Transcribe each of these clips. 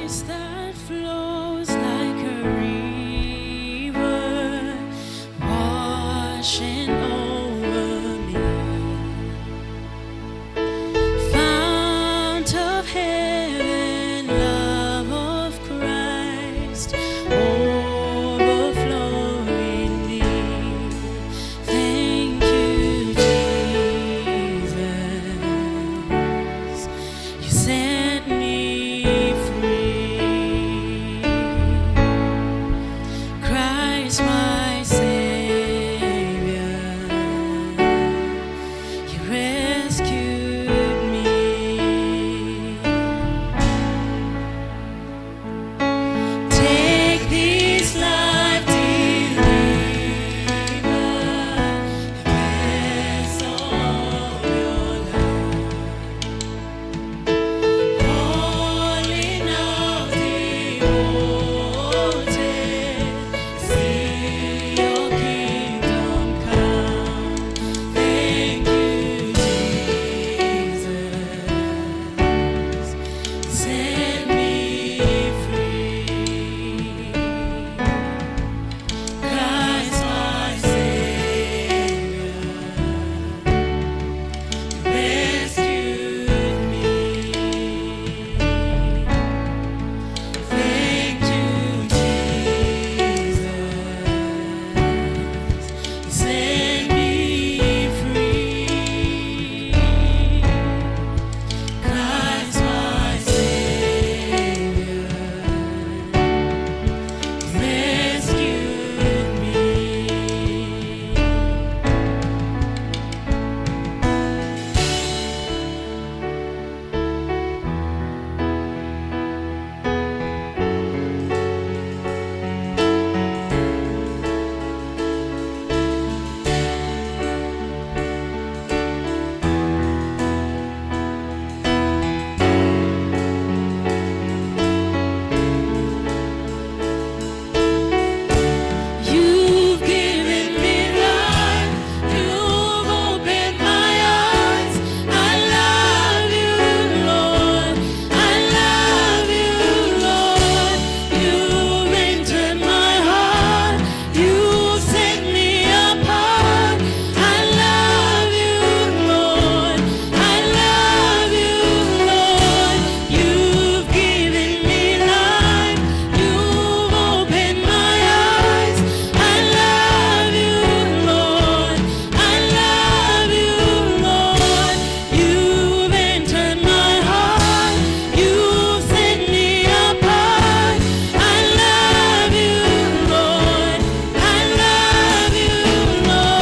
Grace that flows like a river, washing over me. Fount of heaven, love of Christ, overflow in me. Thank you, Jesus. You set me free. Christ, my Savior, you rescued me. Take this life, deliver the vessel of your love. Holy now devoted, see your kingdom come. Thank you, Jesus. Set me free. Christ, my Savior, rescued me. Thank you, Jesus. Set me free. Christ, my Savior, rescued me. You've given me life. You've opened my eyes. I love you, Lord. I love you, Lord. You've entered my heart. You've set me apart. I love you, Lord. I love you, Lord. You've given me life. You've opened my eyes. I love you, Lord. I love you, Lord. You've entered my heart. You've set me apart. I love you, Lord. I love you, Lord.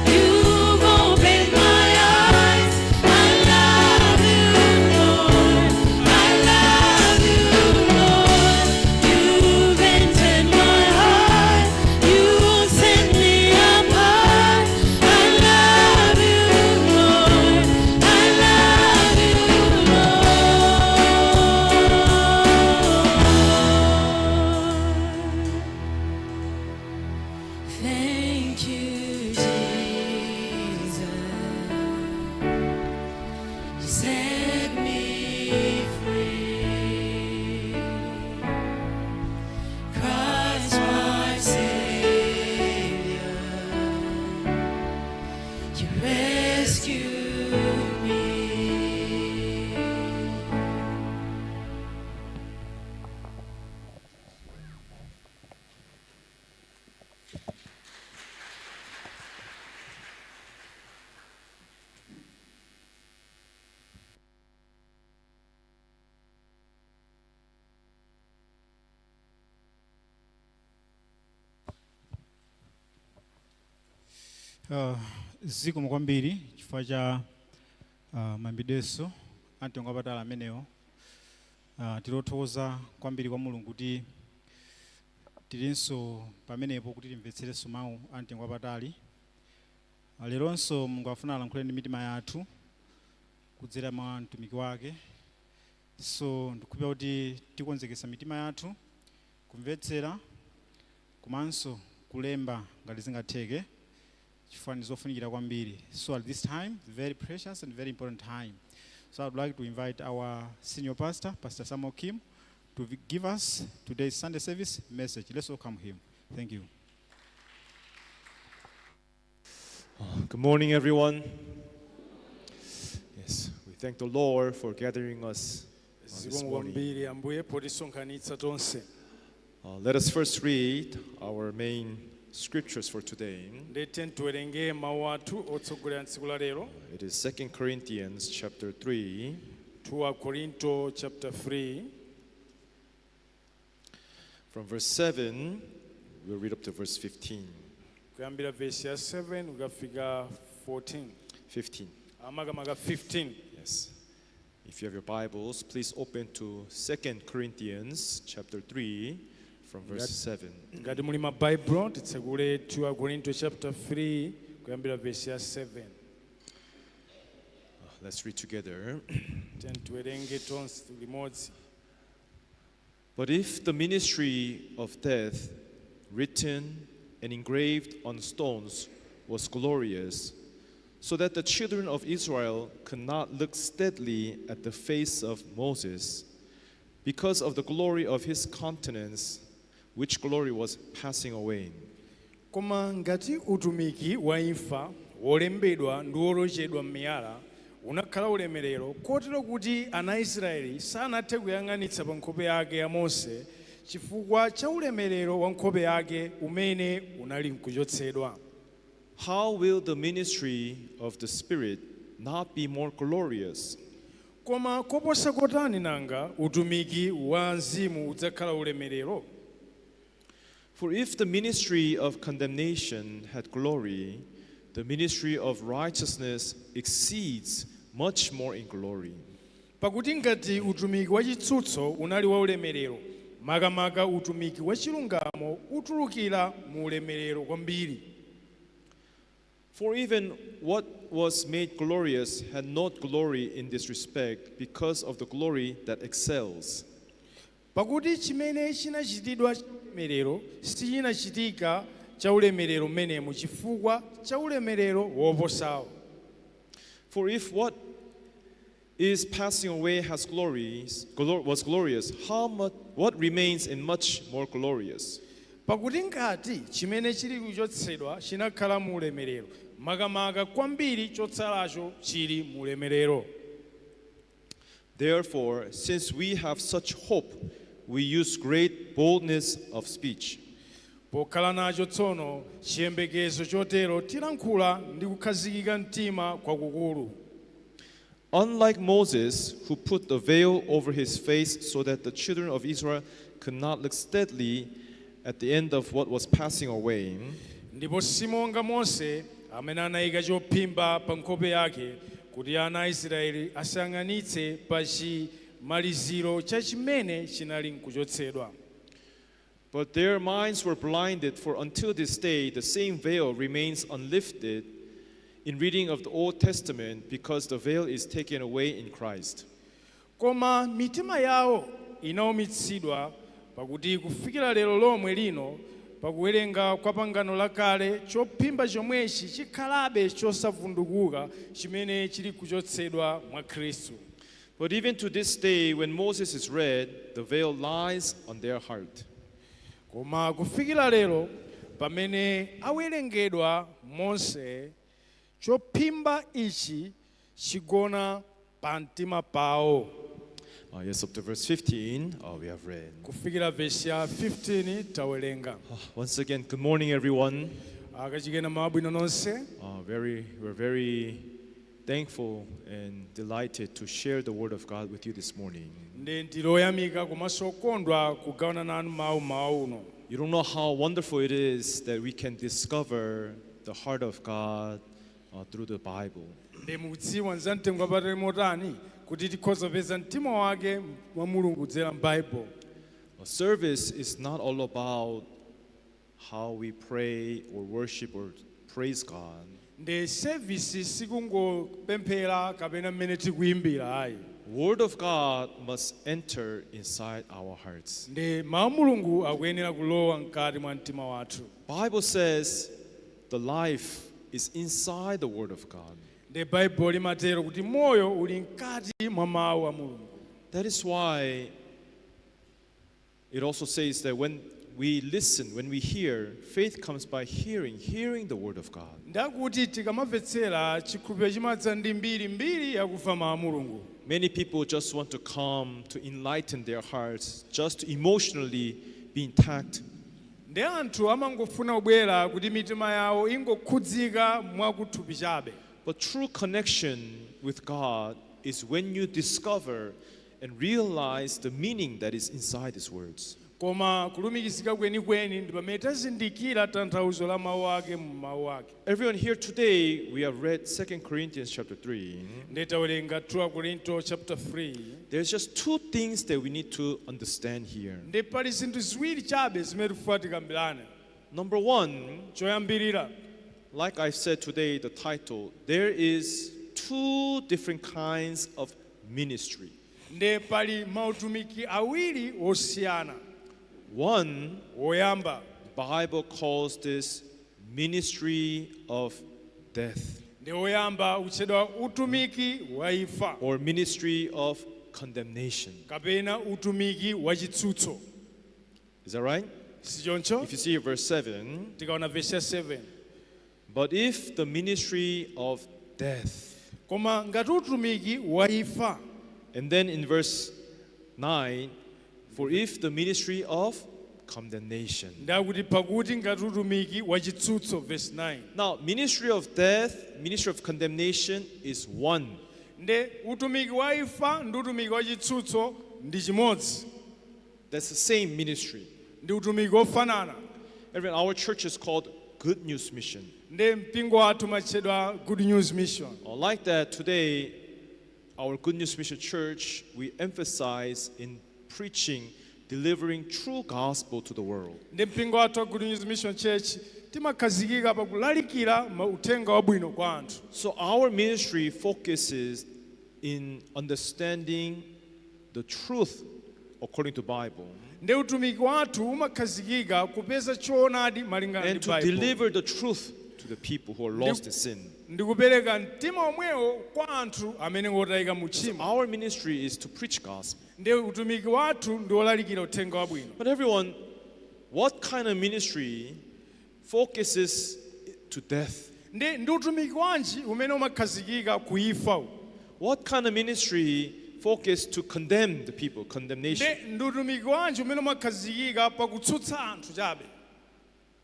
You've opened my eyes. I love you, Lord. I love you, Lord. You've entered my heart. You've set me apart. I love you, Lord. I love you, Lord. Thank you, Jesus. You set me free. Christ, my Savior, you rescued me. Zikomo kwambiri chifukwa cha maimbidwenso amtengo wapatali amenewo. Tilothokoza kwambiri kwa Mulungu kuti tilinso pamenepo kuti timvetserenso mawu amtengo wapatali. Leronso Mulungu afuna alankhule ndi mitima yathu kudzera mwa mtumiki wake. So ndikukhulupirira kuti tikonzekesa mitima yathu kumvetsera komanso kulemba ngati zingatheke, chifukwa ndi zofunikira kwambiri. So at this time, very precious and very important time, so I'd like to invite our senior pastor, Pastor Samuel Kim, to give us today's Sunday service message. Let's welcome him. Thank you. Good morning, everyone. Yes, we thank the Lord for gathering us this Zikomo morning. Kwambiri Ambuye potisonkhanitsa tonse. Let us first read our main scriptures for today. Ndete tiwerenge mawu athu otsogolera tsiku la lero. It is 2 Corinthians chapter 3, 2 Korinto chapter 3, from verse 7, we'll read up to verse 15. Kuyambira vesi ya 7 kukafika 14. 15. Amakamaka 15. Yes. If you have your Bibles, please open to 2 Corinthians chapter 3 from verse 7. Ngati muli mabaibulo, titsekule 2 Korinto chapter 3 kuyambira vesi ya 7. Let's read together. Tiyeni tiwerenge tonse limodzi. But if the ministry of death, written and engraved on stones, was glorious, so that the children of Israel could not look steadily at the face of Moses, because of the glory of his countenance, which glory was passing away. Koma ngati utumiki wa imfa wolembedwa ndi wolochedwa m'miyala unakhala ulemerero, kotero kuti ana a Israeli sanathe kuyang'anitsa pa nkhope yake ya Mose chifukwa cha ulemerero wa nkhope yake umene unali nkuchotsedwa, How will the ministry of the Spirit not be more glorious? Koma koposa kotani nanga utumiki wa mzimu udzakhala ulemerero? For if the ministry of condemnation had glory, the ministry of righteousness exceeds much more in glory. Pakuti ngati utumiki wachitsutso unali wa ulemerero, makamaka utumiki wachilungamo utulukira mu ulemerero kwambiri. For even what was made glorious had not glory in this respect, because of the glory that excels. Pakuti chimene chinachitidwa cha ulemerero sichinachitika cha ulemerero mmenemu chifukwa cha ulemerero woposawo. For if what is passing away has was glorious, how much what remains is much more glorious. Pakuti ngati chimene chili kuchotsedwa chinakhala mu ulemerero, makamaka kwambiri chotsalacho chili mu ulemerero. Therefore, since we have such hope, we use great boldness of speech. Pokhala nacho tsono chiyembekezo chotero, tilankhula ndi kukhazikika mtima kwakukulu. Unlike Moses, who put the veil over his face so that the children of Israel could not look steadily at the end of what was passing away, Ndipo simonga Mose amene anayika chophimba pa nkhope yake kuti ana a Israeli asayang'anitse pa chimaliziro cha chimene chinali nkuchotsedwa, but their minds were blinded, for until this day the same veil remains unlifted in reading of the Old Testament, because the veil is taken away in Christ. Koma mitima yawo inawumitsidwa, pakuti kufikira lero lomwe lino pakuwerenga kwa pangano lakale chophimba chomwechi chikhalabe chosavundukuka chimene chili kuchotsedwa mwa Khristu. But even to this day, when Moses is read, the veil lies on their heart. Koma kufikira lero pamene awerengedwa Mose, chophimba ichi chigona pa mtima pawo. Yes, up to verse 15, we have read. Kufikira vesi ya 15 tawerenga. Once again, good morning, everyone. Kachikena mabwino nonse. We're very thankful and delighted to share the Word of God with you this morning. Ndi ndiloyamika komanso okondwa kugawana nanu mawu mmawa uno. You don't know how wonderful it is that we can discover the heart of God through the Bible. Ndi mukudziwa nzamtengo wapatali motani kuti tikhoza kupeza mtima wake wa Mulungu kudzera m'Baibulo. A service is not all about how we pray or worship or praise God. Ndi service sikungopemphera kapena mmene tikuyimbira ayi. Word of God must enter inside our hearts. Ndi mawu Mulungu akuyenera kulowa mkati mwa mtima wathu. Bible says the life is inside the Word of God. Ndi Baibulo limatero kuti moyo uli mkati mwa mawu a Mulungu. That is why it also says that when we listen, when we hear, faith comes by hearing, hearing the Word of God. Ndakuti tikamamvetsera chikhulupiriro chimadza ndi mbiri mbiri yakumva mawu a Mulungu. Many people just want to come to enlighten their hearts, just to emotionally be intact. Ndi anthu amangofuna kubwera kuti mitima yawo ingokhudzika mwakuthupi chabe. But true connection with God is when you discover and realize the meaning that is inside His words. Koma kulumikizika kwenikweni ndi pamene tazindikira tanthauzo la mawu ake mu mawu ake. Everyone here today, we have read 2 Corinthians chapter 3. Ndi tawerenga 2 Korinto chapter 3. There's just two things that we need to understand here. Ndi pali zinthu ziwiri chabe zimene tikufuna tikambirane. Number one, Choyambirira, like I said today, the title, there is two different kinds of ministry. Ndi pali mautumiki awiri osiyana. One, Woyamba, Bible calls this ministry of death ndi woyamba utchedwa utumiki wa imfa or ministry of condemnation. Kapena utumiki wa chitsutso. Is that right? Sichoncho? If you see verse 7, Tikaona verse ya 7, but if the ministry of death, koma ngati utumiki wa imfa, and then in verse 9, for if the ministry of condemnation. Ndakuti pakuti ngati utumiki wa chitsutso, verse 9. Now, ministry of death, ministry of condemnation is one. Nde utumiki wa imfa ndi utumiki wa chitsutso ndi chimodzi. That's the same ministry. Ndi utumiki ofanana. Everyone, our church is called Good News Mission. Nde mpingo wathu umatchedwa Good News Mission. Like that, today, our Good News Mission Church, we emphasize in preaching, delivering true gospel to the world. Ndi mpingo wathu wa Good News Mission Church timakhazikika pakulalikira uthenga wabwino kwa anthu. So our ministry focuses in understanding the truth according to Bible Ndi utumiki wathu umakhazikika kupeza choonadi malingana and ndi to Bible deliver the truth to the people who are lost in sin. Ndi kupereka mtima omwewo kwa anthu amene ngotayika mu tchimo. Our ministry is to preach gospel. Ndi utumiki wathu ndi wolalikira uthenga wabwino. But everyone, what kind of ministry focuses to death? Ndi utumiki wanji umene umakhazikika kuimfa uwu? What kind of ministry focus to condemn the people, condemnation? Ndi utumiki wanji umene umakhazikika pakutsutsa anthu chabe?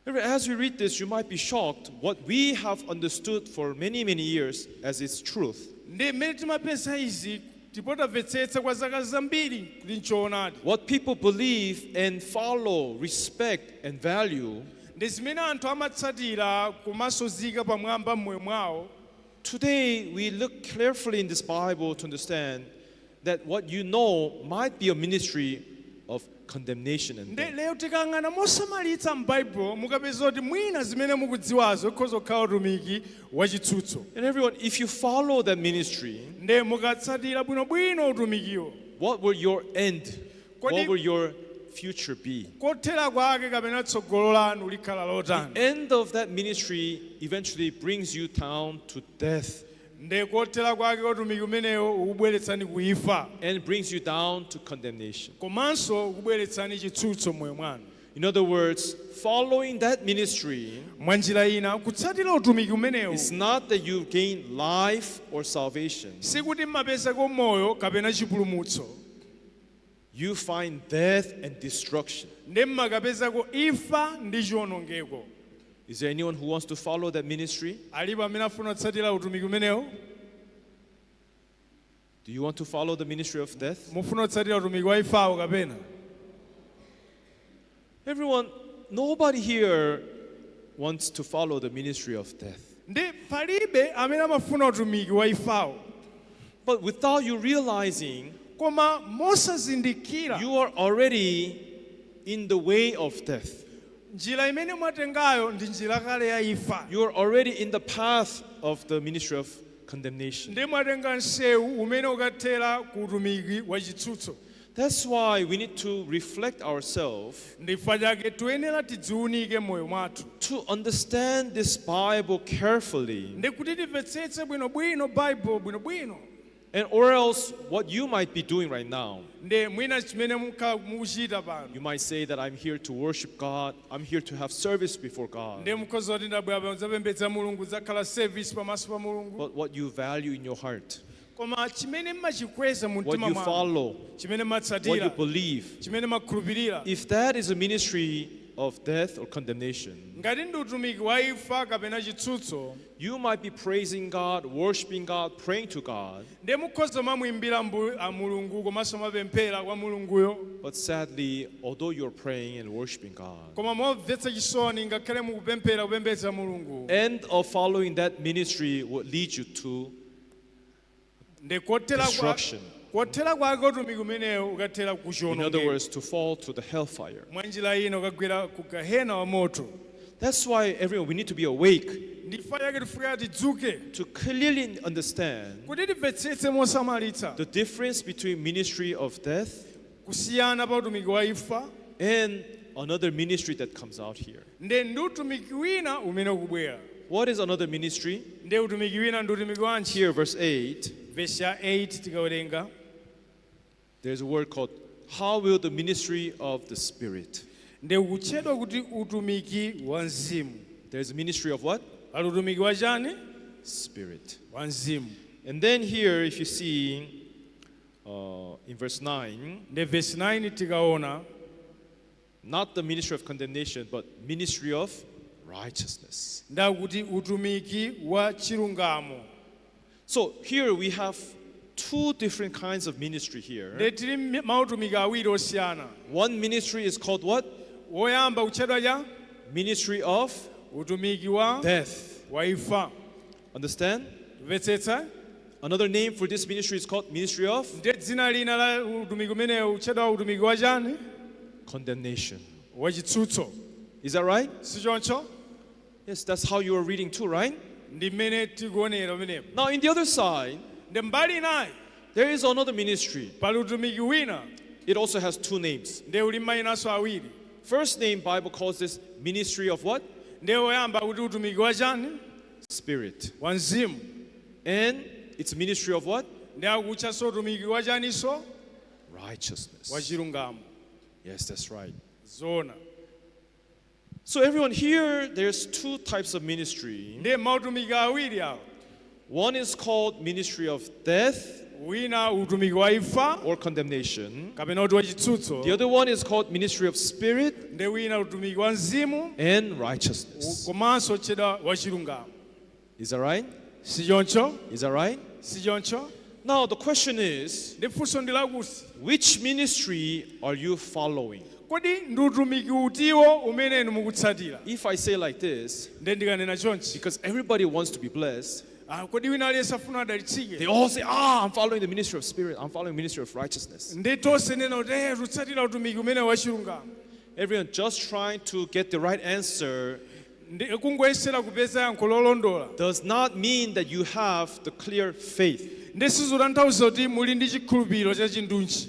As we read this, you might be shocked what we have understood for many, many years as its truth. Ndi mmene timapeza izi tipotamvetsetsa kwa zaka zambiri kuti nchoonadi, What people believe and follow, respect and value. Ndi zimene anthu amatsatira kumasozika pamwamba m'moyo mwawo. Today, we look carefully in this Bible to understand that what you know might be a ministry of condemnation and Ndi death. lero tikayang'ana mosamalitsa m'Baibulo mukapeza kuti mwina zimene mukudziwazo ikhoza kukhala utumiki wachitsutso. And everyone, if you follow that ministry, Ndi mukatsatira bwinobwino utumikiwo, what will your end? What will your future be? Kothera kwake kapena tsogolo lanu likhala lotani? End of that ministry eventually brings you down to death Ndi kothera kwake utumiki umenewo ukubweretsani kuimfa and brings you down to condemnation. Komanso ukubweretsani chitsutso m'moyo mwanu. In other words, following that ministry Mwa njira ina kutsatira utumiki umenewu is not that you gain life or salvation. Sikuti mmapezako moyo kapena chipulumutso. You find death and destruction. Ndi mmakapezako imfa ndi chiwonongeko. Is there anyone who wants to follow that ministry? Alipo amene afuna kutsatira utumiki umenewu? Do you want to follow the ministry of death? Mufuna kutsatira utumiki wa imfawo kapena? Everyone, nobody here wants to follow the ministry of death. Ndi palibe amene amafuna utumiki wa imfawo. But without you realizing, Koma mosazindikira, you are already in the way of death. Njira imene mwatengayo ndi njira kale ya imfa. You are already in the path of the ministry of condemnation. Ndi mwatenga msewu umene ukathera ku utumiki wa chitsutso. That's why we need to reflect ourselves Ndichifukwa chake tiyenera tidziunike moyo mwathu to understand this Bible carefully. Ndi kuti timvetsetse bwinobwino Baibulo bwinobwino. And or else what you might be doing right now, Ndi mwina chimene mukhala mukuchita pano, you might say that I'm here to worship God, I'm here to have service before God. Ndi mukhoza kuti ndabwera pano kudzapembedza Mulungu, kudzakhala service pamaso pa Mulungu. But what you value in your heart, Koma chimene mmachikweza mu what mtima you mwanu, follow, chimene what you matsatira, believe, chimene makhulupirira, if that is a ministry of death or condemnation, ngati ndi utumiki wa imfa kapena chitsutso, you might be praising God, worshiping God, praying to God, ndi mukhoza mamuimbira a Mulungu komanso mapemphera kwa Mulunguyo, but sadly, although you're praying and worshiping God, koma momvetsa chisoni ngakhale mukupemphera kupembedza Mulungu, end of following that ministry would lead you to ndi kothera destruction. Kothera kwake utumiki umenewo ukathera In other kuchiwonongeko. words, to fall to the hellfire. Mwa njira ina ukagwera ku gahena wa moto. That's why everyone, we need to be awake Ndichifukwa chake tifuna tidzuke to clearly understand kuti timvetsetse mosamalitsa the difference between ministry of death kusiyana pa utumiki wa imfa and another ministry that comes out here. Ndi ndi utumiki wina umene ukubwera. What is another ministry? Ndi utumiki wina ndi utumiki wanji? Here, verse 8, Vesi ya 8 tikawerenga, there's a word called, how will the ministry of the Spirit? Ndi ukutchedwa kuti utumiki wa mzimu. There's a ministry of what? Pali utumiki wa chani? Spirit. Wa mzimu. And then here, if you see in verse 9, Ndi vesi 9 tikaona, not the ministry of condemnation, but ministry of righteousness. Ndakuti utumiki wa chilungamo. So here we have two different kinds of ministry here. Ndi tili mautumiki awiri osiyana. One ministry is called what? Woyamba kutchedwa cha? Ministry of Utumiki wa death. Wa imfa. Understand? Mvetsetsa? Another name for this ministry is called ministry of Ndi dzina lina la utumiki umenewu utchedwa utumiki wa chani? Condemnation. Wachitsutso. Is that right? Sichoncho? Yes, that's how you are reading too, right? Ndi mmene tikuonera pamenepo. Now, in the other side, Ndi mbali inayi, there is another ministry. Pali utumiki wina. It also has two names. Ndi uli mayinanso awiri. First name, Bible calls this ministry of what? Ndi woyamba kuti utumiki wa chani? Spirit. Wa mzimu. And it's ministry of what? Ndi akutchanso utumiki wa chaninso? Righteousness. Wa chilungamo. Yes, that's right. Zona. So everyone here, there's two types of ministry. Ndi mautumiki awiri awo. One is called ministry of death Wina utumiki wa imfa or condemnation. Kapena kuti wachitsutso. The other one is called ministry of spirit Ndi wina utumiki wa mzimu and righteousness. Komanso tchedwa wachilungamo. Is that right? Sichoncho? Is that right? Sichoncho? Now the question is, Ndi funso ndi lakuti, which ministry are you following? Kodi ndi utumiki utiwo umene inu mukutsatira? If I say like this, Ndi ndikanena chonchi, because everybody wants to be blessed, ah, kodi wina aliyense afuna adalitsike, they all say, "Ah, I'm following the ministry of spirit, I'm following ministry of righteousness." Ndi tonse nena kuti eh tikutsatira utumiki umene wachilungamo. Everyone just trying to get the right answer Ndi kungoyesera kupeza yankho lolondola does not mean that you have the clear faith. Ndi sizotanthauza kuti muli ndi chikhulupiriro cha chindunji.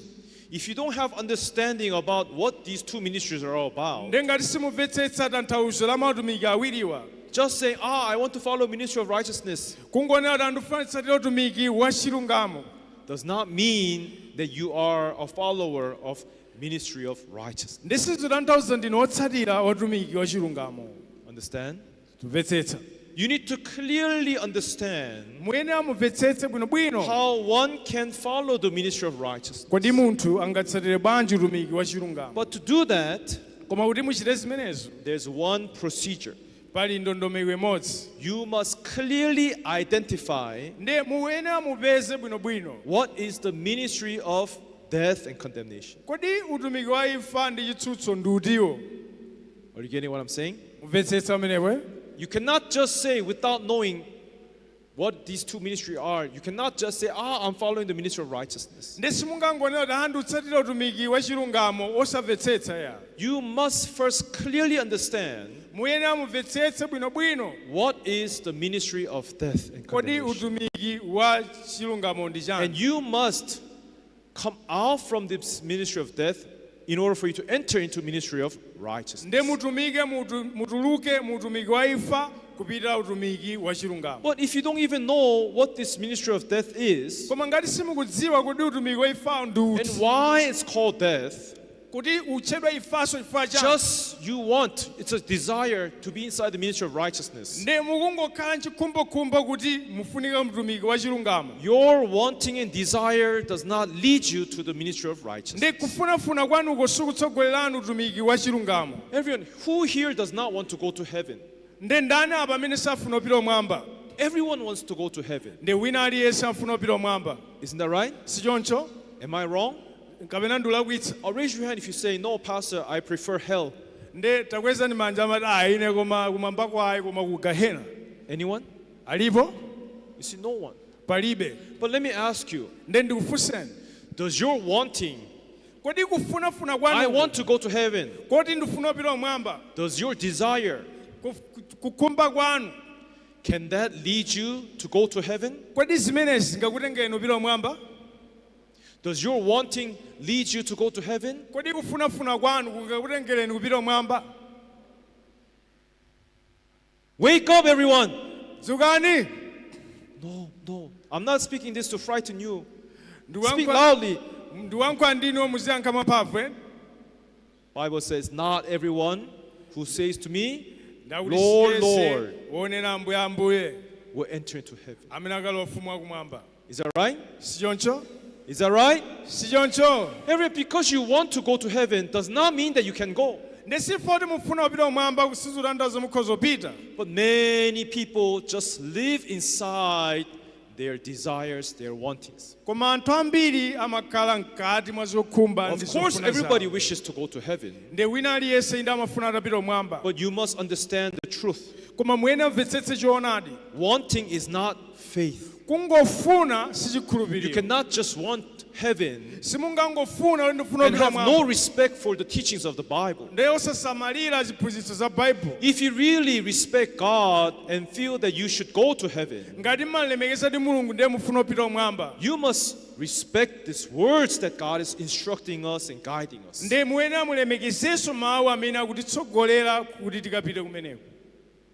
If you don't have understanding about what these two ministries are all about, Ndi ngati simumvetsetsa tanthauzo la mautumiki awiriwa, just saying, "Ah, I want to follow ministry of righteousness," kungonena kuti andifuna nditsatire utumiki wa chilungamo does not mean that you are a follower of ministry of righteousness. Ndi sizotanthauza ndinu wotsatira utumiki wa chilungamo. Understand? Tumvetsetsa? You need to clearly understand Muyenera mumvetsetse bwinobwino how one can follow the ministry of righteousness. kodi munthu angatsatire bwanji utumiki wa chilungamo. But to do that, Koma kuti muchite zimenezo, there's one procedure. Pali ndondomeko imodzi. You must clearly identify Ndi muyenera mupeze bwinobwino what is the ministry of death and condemnation. Kodi utumiki wa imfa ndi chitsutso ndi utiwo. Are you getting what I'm saying? Mumvetsetsa pamenepo? You cannot just say without knowing what these two ministries are. You cannot just say, "Ah, I'm following the ministry of righteousness." Ndi simungangonena kuti ndikutsatira utumiki wa chilungamo osamvetsetsa ya. You must first clearly understand Muyenera mumvetsetse bwinobwino. What is the ministry of death and Kodi condemnation? Utumiki wa chilungamo ndi And chani? you must come out from this ministry of death in order for you to enter into ministry of righteousness. Nde mutumike mutuluke mu utumiki wa imfa kupita utumiki wa chilungamo. But if you don't even know what this ministry of death is Koma ngati simukudziwa kuti utumiki wa imfawo ndi and uti, why it's called death, kuti utchedwa imfanso chifukwa chani, just you want, it's a desire to be inside the ministry of righteousness. Nde mukungokhala mchikhumbokhumbo kuti mufunika mtumiki wa chilungamo. Your wanting and desire does not lead you to the ministry of Ndi righteousness. kufunafuna kwanuko sikutsogolerani utumiki wa chilungamo. Everyone who here does not want to go to heaven? Nde ndani apa amene safuna kupita kumwamba? Everyone wants to go to heaven. Nde wina aliyense afuna kupita kumwamba. Isn't that right? Si choncho? Am I wrong? Kapena ndulakwitsa? I'll raise your hand if you say, "No, Pastor, I prefer hell." Nde takwezani manja amati ah ine koma kumwamba kwayi koma ku gahena. Anyone? Alipo? You see, no one. Palibe. But let me ask you, Nde ndikufunseni, does your wanting, kodi kufunafuna "I kwanu want to go to heaven," koti ndifuna kupita kumwamba, does your desire, kukhumba kwanu, can that lead you to go to heaven? Kodi zimenezi zingakutengeni kupita kumwamba? Does your wanting lead you to go to heaven? Kodi kufunafuna kwanu kungakutengereni kupita kumwamba? Wake up, everyone! Dzukani. No. I'm not speaking this to frighten you. Speak Ndiwankwa- loudly. Ndiwankwa ndinu muziyankha mwamphamvu eh? Bible says, "Not everyone who says to me, Ndakuti 'Lord, siyese Lord,' wonena ambuye ambuye will enter into heaven." amene akalowa ufumu wakumwamba. Is that right? Si choncho? Is that right? Si choncho? Everyone, because you want to go to heaven does not mean that you can go. Ndi sifoti mufuna kupita kumwamba kusizutandazo mukhoza kupita. But many people just live inside their desires, their wantings. Koma anthu ambiri amakhala mkati mwa zokhumba Of ndi course, zofuna everybody zawo. Wishes to go to heaven, Ndi wina aliyense inde amafuna atapita kumwamba. But you must understand the truth. Koma muyenera mvetsetse choonadi. Wanting is not faith. Kungofuna si You chikhulupiriro. Cannot just want heaven Simungangofuna kuti ndifuna and kupita have kumwamba no respect for the teachings of the Bible. ndi osasamalira ziphunzitso za Baibulo. If you really respect God and feel that you should go to heaven, Ngati mmalemekeza ndi Mulungu ndiye mufuna kupita kumwamba, you must respect these words that God is instructing us and guiding us. Ndiye muyenera mulemekezenso mawu amene akutitsogolera kuti tikapite kumeneko.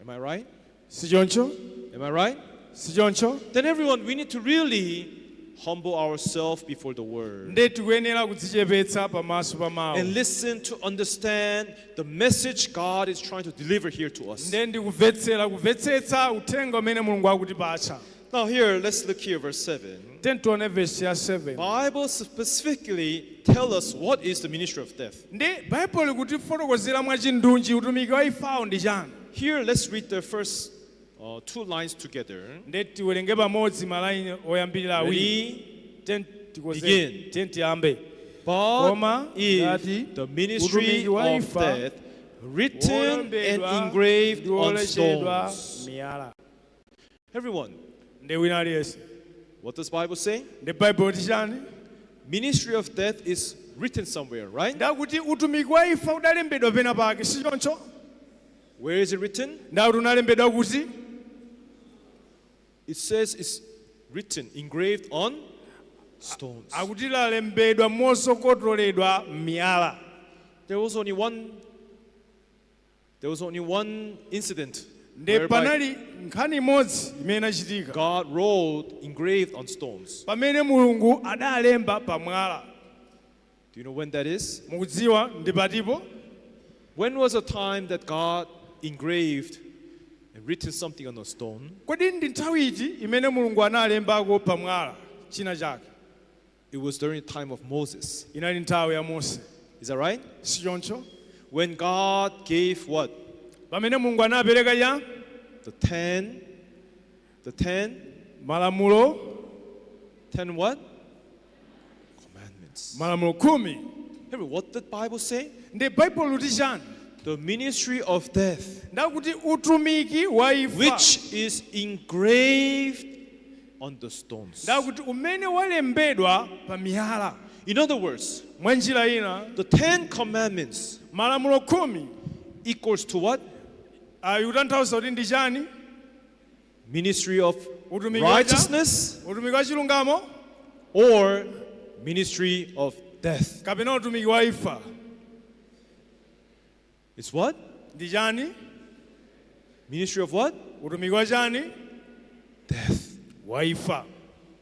Am I right? Si choncho? Am I right? Si choncho? Then, everyone, we need to really humble ourselves before the word Ndiye tikuyenera kudzichepetsa pamaso pa mawu and listen to understand the message God is trying to deliver here to us. Ndiye ndikumvetsera kumvetsetsa uthenga umene Mulungu akutipatsa. Now, here, let's look here, verse 7. Tiye tione vesi ya 7. Bible specifically tell us what is the ministry of death. Ndi Baibulo likutifotokozera mwachindunji utumiki wa imfawo ndi chani. Here, let's read the first two lines together. Ndi tiwerenge pamodzi malaini oyambirira awiri. Ready? Tiye Begin. Tiye tiyambe. But Koma ngati if the ministry utumiki wa of imfa death, written and wolembedwa engraved ndi on wolechedwa stones. miyala. Everyone, Ndi wina aliyense, what does Bible say? Ndi Baibulo tichani? Ministry of death is written somewhere, right? Ndakuti utumiki wa imfa udalembedwa pena pake, si choncho? Where is it written? Ndakuti unalembedwa kuti? It says it's written, engraved on stones. Akuti lalembedwa mosokotoledwa m'miyala. There was only one incident Ndi whereby panali nkhani imodzi imene inachitika God wrote engraved on stones. Pamene Mulungu adalemba pamwala. Do you know when that is? Mukudziwa ndi patipo? When was a time that God engraved and written something on a stone? Kodi ndi nthawi iti imene Mulungu analembako pamwala china chake? It was during the time of Moses. Inali nthawi ya Mose. Is that right? Si choncho? When God gave what? Pamene Mulungu anapereka ya The 10, malamulo. 10 what? Commandments. Malamulo khumi. Remember what the Bible say? Ndi Baibulo luti chani? The ministry of death, Ndakuti utumiki wa imfa, which is engraved on the stones. Ndakuti umene walembedwa pa miyala. In other words, Mwa njira ina, the 10 commandments malamulo khumi equals to what? Ah, ikutanthauza kuti ndi chani? Ministry of Utumiki wa cha? righteousness Utumiki wa chilungamo or ministry of death? kapena utumiki wa imfa? It's what? Ndi chani? Ministry of what? Utumiki wa chani? Death. Wa imfa.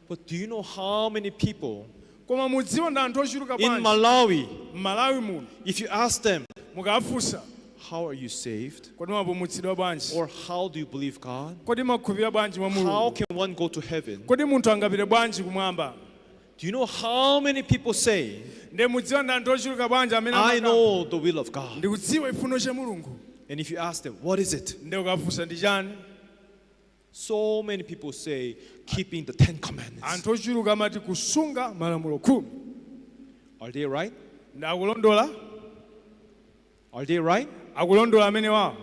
But do you know how many people Koma mudziwa ndi anthu ochuluka in bwanji Malawi, m'Malawi muno, if you ask them, mukafunsa, how are you saved? kodi mwapulumutsidwa bwanji? Or how do you believe God? Kodi mwakhulupirira bwanji mwa How Mulungu? can one go to heaven? Kodi munthu angapite bwanji kumwamba? Do you know how many people say, Nde mudziwa ndi anthu ochuluka bwanji amene I amakamba, know the will of God? ndikudziwa chifuniro cha Mulungu? And if you ask them, what is it? Nde ukafunsa ndi chani? So many people say, keeping the Ten Commandments. Anthu ochuluka amati kusunga malamulo 10. Are they right? Ndi akulondola? Are they right? Akulondola amene wawo?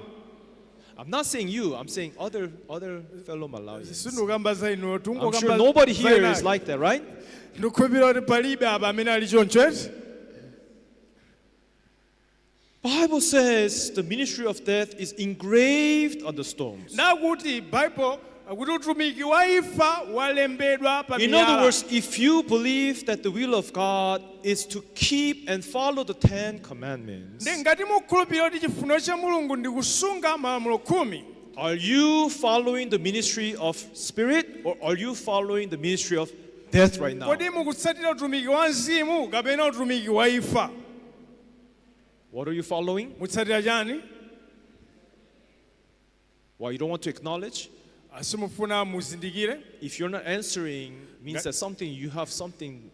I'm not saying you, I'm saying other fellow Malawians. Sindikukamba za inuyo. I'm sure nobody here is like that, right? Ndikukhulupirira kuti palibe apa amene ali choncho, eti? Bible says the ministry of death is engraved on the stones. Nakuti Bible akuti utumiki wa imfa walembedwa pa In other miyala. words, if you believe that the will of God is to keep and follow the Ten Commandments, Ndi ngati mukhulupirira kuti chifuniro cha Mulungu ndi kusunga malamulo 10, are you following the ministry of spirit or are you following the ministry of death right now? Kodi mukutsatira utumiki wa mzimu kapena utumiki wa imfa? What are you following? Mutsatira chani? Why you don't want to acknowledge? Asimufuna muzindikire. If you're not answering, means that something you have something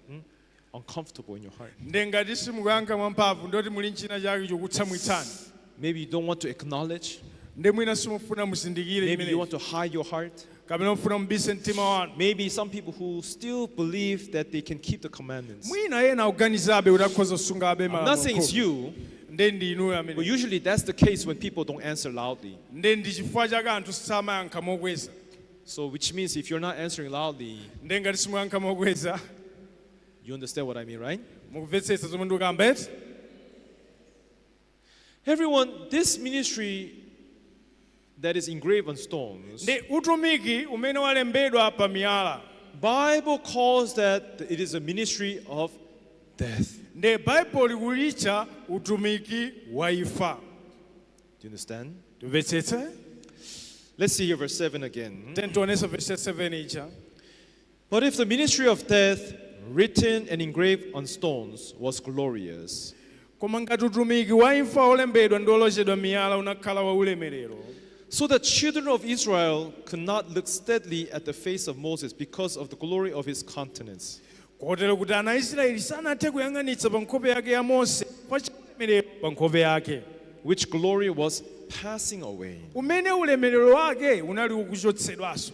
uncomfortable in your heart. Ndi ngati simukuyankha mwamphamvu ndoti muli nchina chake chokutsamwitsani. Maybe you don't want to acknowledge. Ndi mwina simufuna muzindikire Maybe you chimenechi. want to hide your heart. Kapena mufuna mubise mtima wanu. Maybe some people who still believe that they can keep the commandments. Mwina ena akuganizabe kuti akhoza kusungabe I'm not malamulo saying it's 10. you, Ndi ndi inuyo but amene. usually that's the case when people don't answer loudly. Ndi ndi chifukwa chake anthu samayankha mokweza. So, which means if you're not answering loudly, Ndi ngati simuyankha mokweza, you understand what I mean, right? mukumvetsetsa zomwe ndikukamba, eti? Everyone, this ministry that is engraved on stones, Ndi utumiki umene walembedwa pa miyala, Bible calls that it is a ministry of death. Ndi Baibulo likulitcha utumiki wa imfa. Do you understand? Tumvetsetse? Let's see here verse 7 again. Tionenso verse 7 ija. But if the ministry of death, written and engraved on stones, was glorious, Koma ngati utumiki wa imfa olembedwa ndi olochedwa miyala unakhala wa ulemerero, so the children of Israel could not look steadily at the face of Moses because of the glory of his countenance, kotero kuti ana Israeli sanathe kuyang'anitsa pa nkhope yake ya Mose pa ulemerero pa nkhope yake, which glory was passing away. Umene ulemerero wake unali ukuchotsedwanso.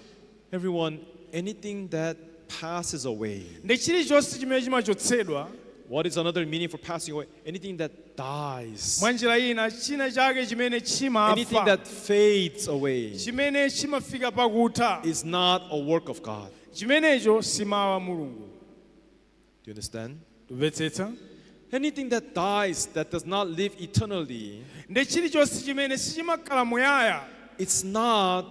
Everyone, anything that passes away. Ndi chilichonse chimene chimachotsedwa. What is another meaning for passing away? Anything that dies. Mwa njira ina china chake chimene Anything chimafa, that fades away chimene chimafika pakutha, is not a work of God. Chimenecho si mawu a Mulungu. Do you understand? Tumvetsetsa? Anything that dies, that does not live eternally, Ndi chilichonse chimene sichimakhala muyaya, it's not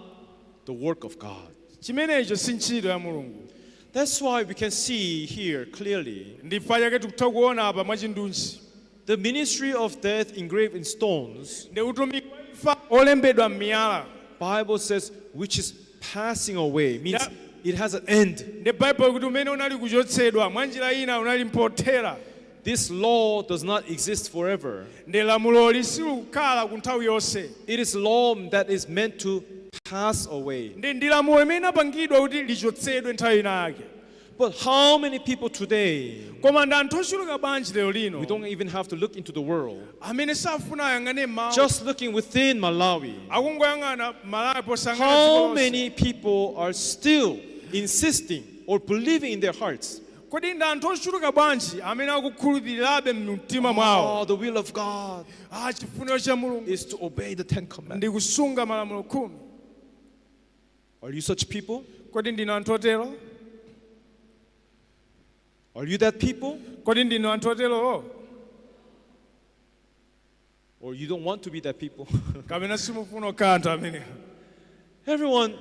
the work of God. Chimenecho si ntchito ya Mulungu. That's why we can see here clearly Ndifa chake tikutha kuona apa mwachindunji, the ministry of death engraved in stones, ndi utumiki wa imfa olembedwa m'miyala, Bible says, which is passing away, means it has an end. Ndi Baibulo kuti umene unali kuchotsedwa, mwa njira ina unali mpothera. This law does not exist forever. Ndi lamuloli silikukhala ku nthawi yonse. It is law that is meant to pass away. Ndi lamulo limene linapangidwa kuti lichotsedwe nthawi ina yake. But how many people today, Koma ndi anthu ochuluka bwanji lero lino, we don't even have to look into the world, amene safuna ayang'ane mmawa, just looking within Malawi, akungoyang'ana Malawi posang'ana dziko how lonse. many people are still insisting or believing in their hearts, Kodi ndi anthu ochuluka bwanji amene akukhulupirirabe mumtima mwawo, oh, the will of God ah, chifuniro cha Mulungu is to obey the Ten Commandments? Ndi kusunga malamulo 10? Are you such people? Kodi ndinu anthu otero? Are you that people? Kodi ndinu anthu oterowo? Or you don't want to be that people? Kapena simufuna kukhala anthu amenewo? Everyone,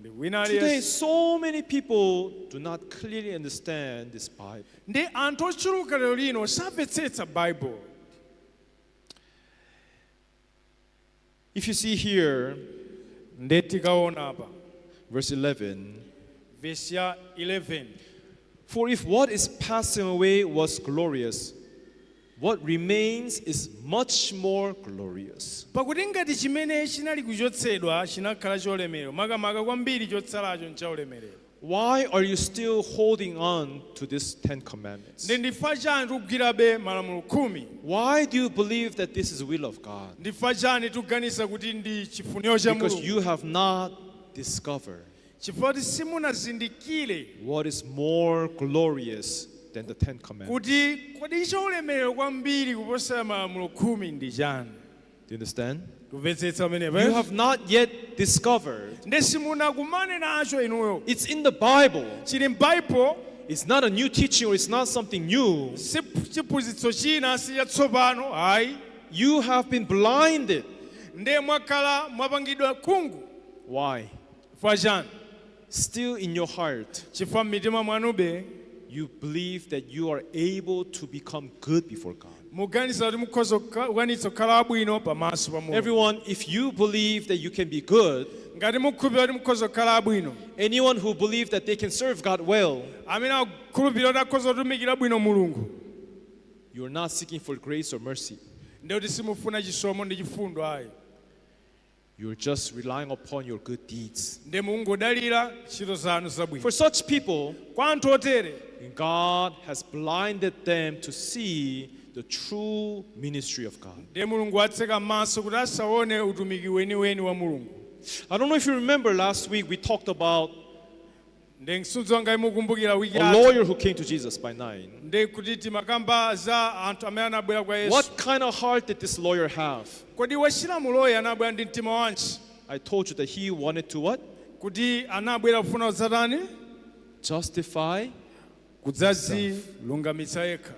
Ndi wina today aliyense? so many people do not clearly understand this Bible. Ndi anthu ochuluka lero lino samvetsetsa Baibulo. If you see here, Ndi tikaona apa, verse 11, vesi ya 11, "For if what is passing away was glorious, what remains is much more glorious." Pakuti ngati chimene chinali kuchotsedwa chinakhala chaulemerero, makamaka kwambiri chotsalacho nchaulemerero. Why are you still holding on to these 10 commandments? Ndi ndifa chani tikugwirabe malamulo 10? Why do you believe that this is the will of God? Ndifa chani tikuganiza kuti ndi chifuniro cha Because Mulungu? you have not discovered Chifukwa kuti simunazindikire what is more glorious than the 10 commandments. kuti kodi chaulemerero kwambiri kuposa malamulo 10 ndi chani. Do you understand? Kumvetsetsa You pamenepa? have not yet discovered. Ndi simunakumane nacho inuyo. It's in the Bible. Chili m'Baibulo. It's not a new teaching or it's not something new. Si chiphunzitso china, si chatsopano ayi. You have been blinded. Ndiye mwakhala mwapangidwa khungu. Why? Chifukwa chani? Still in your heart, Chifukwa m'mitima mwanube you believe that you are able to become good before God. Muganiza kuti mukhoza kukwanitsa kukhala abwino pamaso pa Mulungu. Everyone, if you believe that you can be good, Ngati mukhulupirira kuti mukhoza kukhala abwino, anyone who believes that they can serve God well, amene akukhulupirira kuti akhoza kutumikira bwino Mulungu, you're not seeking for grace or mercy. Ndiye kuti simufuna chisomo ndi chifundo ayi. You're just relying upon your good deeds. Ndiye mungodalira ntchito zanu zabwino. For such people, Kwa anthu otere, God has blinded them to see the true ministry of God. Ndiye Mulungu atseka maso kuti asaone utumiki weniweni wa Mulungu. I don't know if you remember, last week we talked about Ndi msudzi wanga imukumbukira wiki a yatha, lawyer who came to Jesus by 9. Ndi kuti timakamba za anthu amene anabwera kwa Yesu. What kind of heart did this lawyer have? Kodi wachilamuloyo anabwera ndi mtima wanji? I told you that he wanted to what? Kuti anabwera kufuna kudzatani? Justify. Kudzazilungamitsa yekha.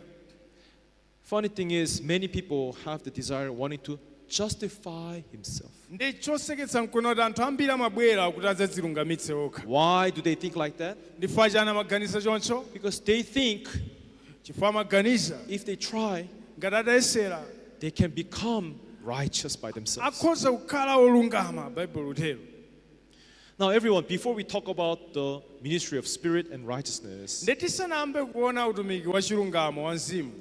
Funny thing is, many people have the desire wanting to justify himself. Ndi choseketsa nkuona kuti anthu ambiri amabwera kuti adzadzilungamitse okha. Why do they think like that? Ndifukwa chani amaganiza choncho? Because they think Chifukwa amaganiza if they try, ngati atayesera, they can become righteous by themselves. Akhoza kukhala olungama, Baibulo lutero. Now, everyone, before we talk about the ministry of spirit and righteousness, Ndi tisanayambe kuona utumiki wa chilungamo wa mzimu,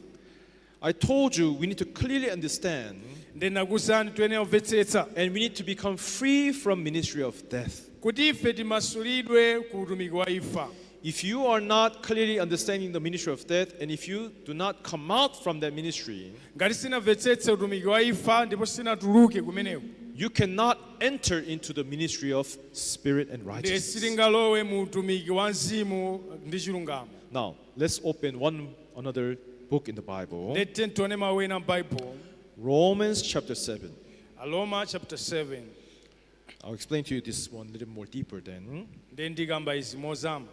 I told you we need to clearly understand ndi nakuwuzani tiyenera kumvetsetsa and we need to become free from ministry of death. Kuti ife timasulidwe ku utumiki wa imfa. If you are not clearly understanding the ministry of death and if you do not come out from that ministry, Ngati sinamvetsetse utumiki wa imfa ndipo sinatuluke kumeneko, you cannot enter into the ministry of spirit and ndi righteousness. sitingalowe mu utumiki wa mzimu ndi chilungamo. Now, let's open one another book in the Bible. Ndi tione mawu ena m'Baibulo. Romans chapter 7. Aroma chapter 7. I'll explain to you this one a little more deeper then. Ndi ndikamba izi mozama.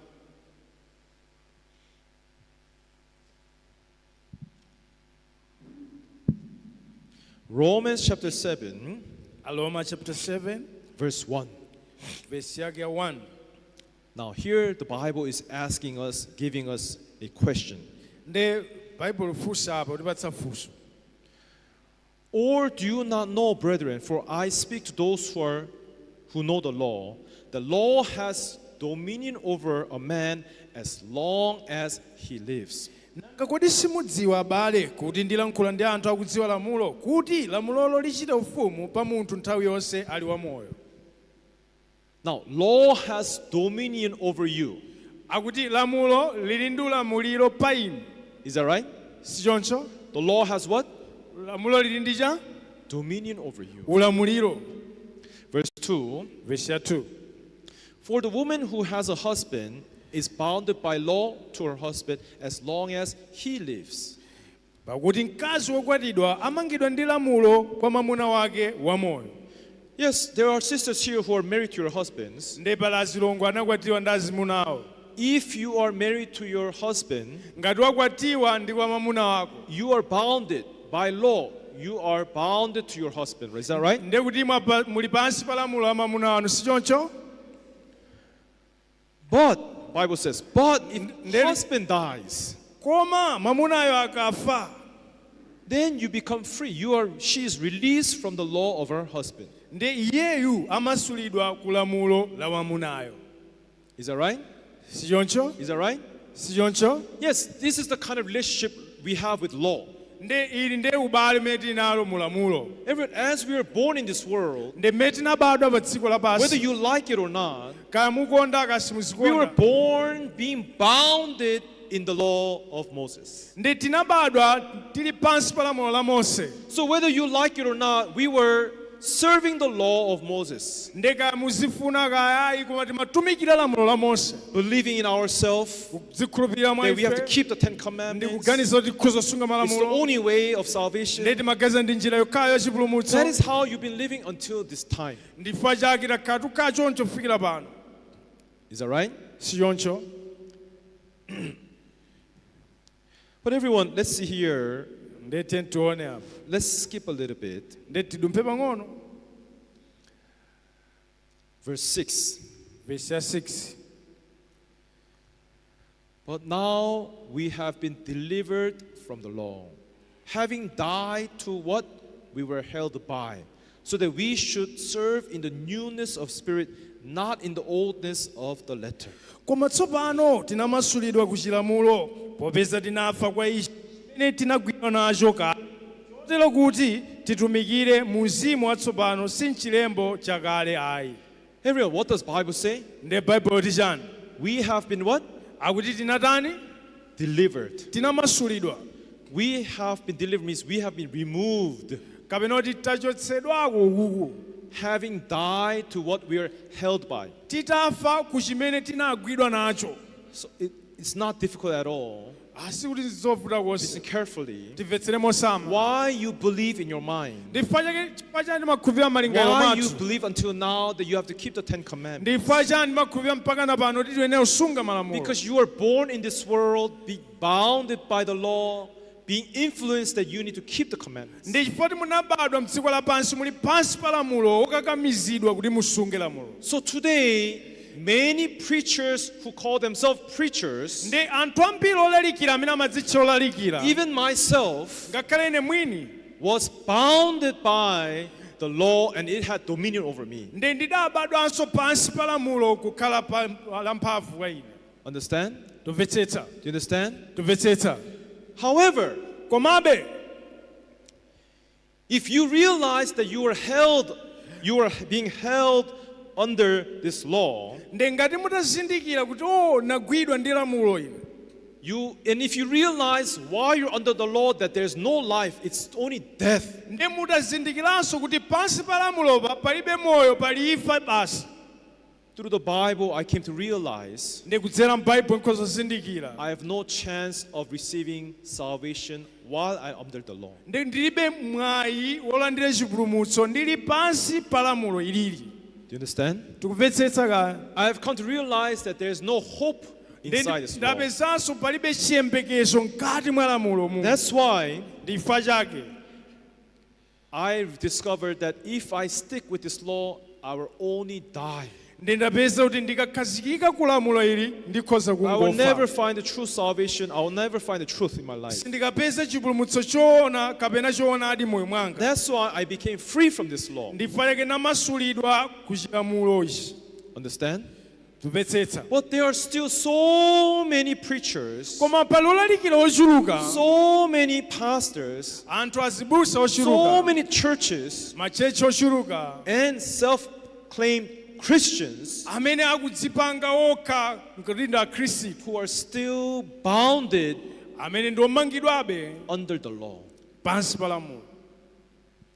Romans chapter 7, Aroma chapter 7, verse 1. Verse yake ya 1. Now, here the Bible is asking us, giving us a question. Ndi Baibulo funsa apa, kutipatsa funso. "Or do you not know, brethren, for I speak to those who know the law, the law has dominion over a man as long as he lives." Nanga kodi simudziwa abale, kuti ndilankhula ndi anthu akudziwa lamulo, kuti lamulolo lichita ufumu pa munthu nthawi yonse ali wamoyo? Now, law has dominion over you. Akuti lamulo lili ndi ulamuliro pa inu. Is that right? Si choncho? The law has what? Lamulo lili ndi cha? Dominion over you. Ulamuliro. Verse 2. Verse ya 2. "For the woman who has a husband is bounded by law to her husband as long as he lives." Pakuti mkazi wokwatidwa amangidwa ndi lamulo kwa mwamuna wake wamoyo. Yes, there are sisters here who are married to your husbands. Ndi pali azilongo anakwatiwa ndi azimuna awo. If you are married to your husband, Ngati wakwatiwa ndi kwa mwamuna wako, you are bounded by law. you are bounded to your husband. Is that right? Ndiye kuti muli pansi pa lamulo la mwamuna wanu, si choncho? But Bible says, but if husband dies, Koma mwamunayo akafa, then you become free. You are she is released from the law of her husband. Ndi iyeyu amasulidwa ku lamulo la mwamunayo. Is that right? Si choncho? Is that right? Si choncho? Yes, this is the kind of relationship we have with law. Ndi ili ndi ubale umene tili nalo mu lamulo. Everyone, as we are born in this world, Ndi mmene tinabadwa pa dziko whether lapansi, you like it or not, kaya mukonda kaya we were simuzikonda, born being bounded in the law of Moses. Ndi tinabadwa tili pansi pa lamulo la Mose. So whether you like it or not, we were serving the law of Moses, Ndi kaya muzifuna kaya ayi, koma timatumikira lamulo la Mose, believing in ourselves kudzikhulupirira mwa that we have to ife keep the Ten ndi Commandments. Kuganiza kuti tikhoza kusunga It's the malamulo. only way of salvation. Ndi timaganiza ndi njira yokhayo ya chipulumutso. That is how you've been living until this time. Ndifukwa chake takhala tukhala choncho kufikira pano. Is that right? Si choncho? But everyone, let's see here. Ndiye tione apa. Let's skip a little bit. Ndiye tidumphe pang'ono. Verse 6. Vesi ya 6. But now we have been delivered from the law, having died to what we were held by, so that we should serve in the newness of spirit, not in the oldness of the letter. Koma tsopano tinamasulidwa ku chilamulo, popeza tinafa kwa ichi chimene tinagwidwa nacho kale, chotero kuti titumikire mu mzimu watsopano, si mchilembo chakale ayi. Everyone, what does Bible say? Ndiye Baibulo tichani? We have been what? Akuti tinatani? Delivered. Tinamasulidwa. We have been delivered means we have been removed, Kapena kuti tachotsedwako ukuku, having died to what we are held by. Titafa ku chimene tinagwidwa nacho. So it's not difficult at all. Asikuti ndizovuta konse. Listen carefully. Timvetsere mosamala. Why you believe in your mind? Ndifukwa chake, chifukwa chani timakhulupirira malingaliro Why you mwathu? believe until now that you have to keep the Ten Commandments? Ndifukwa chani timakhulupirira mpaka na pano kuti tiyenera kusunga malamulo? Because you are born in this world, be bounded by the law, being influenced that you need to keep the commandments. Ndi chifukwa kuti munabadwa mdziko lapansi muli pansi pa lamulo, wokakamizidwa kuti musunge lamulo. So today, many preachers who call themselves preachers, Ndi anthu ambiri olalikira amene amadzitcha olalikira, even myself, ngakhale ine mwini, was bounded by the law and it had dominion over me. Ndi ndidabadwanso pansi pa lamulo kukhala pa la mphamvu kwa ine. Understand? Tumvetsetsa? Do you understand? Tumvetsetsa? However, Komabe, if you realize that you are held, you are being held under this law, ndi ngati mutazindikira kuti o nagwidwa ndi lamulo ine, you and if you realize while you're under the law that there's no life, it's only death. Ndi mutazindikiranso kuti pansi pa lamulopa palibe moyo, pali imfa basi, Through the Bible, I came to realize Ndi kudzera m'Baibulo nkhoza kuzindikira, I have no chance of receiving salvation while I'm under the law. Ndi ndilibe mwayi wolandira chipulumutso ndili pansi pa lamulo ilili. Do you understand? Tikumvetsetsa kaya? I have come to realize that there's no hope Ndi inside this law. Ndapezanso palibe chiyembekezo mkati mwa lamulo mu. That's why Ndi chifukwa chake I've discovered that if I stick with this law, I will only die. Ndi ndapeza kuti ndikakhazikika ku lamulo ili ndikhoza I will never kungofa. Find the true salvation. I will never find the truth in my life. Sindikapeza chipulumutso choona kapena choonadi moyo mwanga. That's why I became free from this law. Ndifukwa chake namasulidwa ku chilamulo ichi. Understand? Tumvetsetsa? But there are still so many preachers, Koma pali olalikira ochuluka, so many pastors, anthu azibusa so ochuluka, many churches, machechi ochuluka, and self claimed Christians amene akudzipanga okha kuti ndi akhristu, who are still bounded amene ndi omangidwabe under the law. Pansi pa lamulo.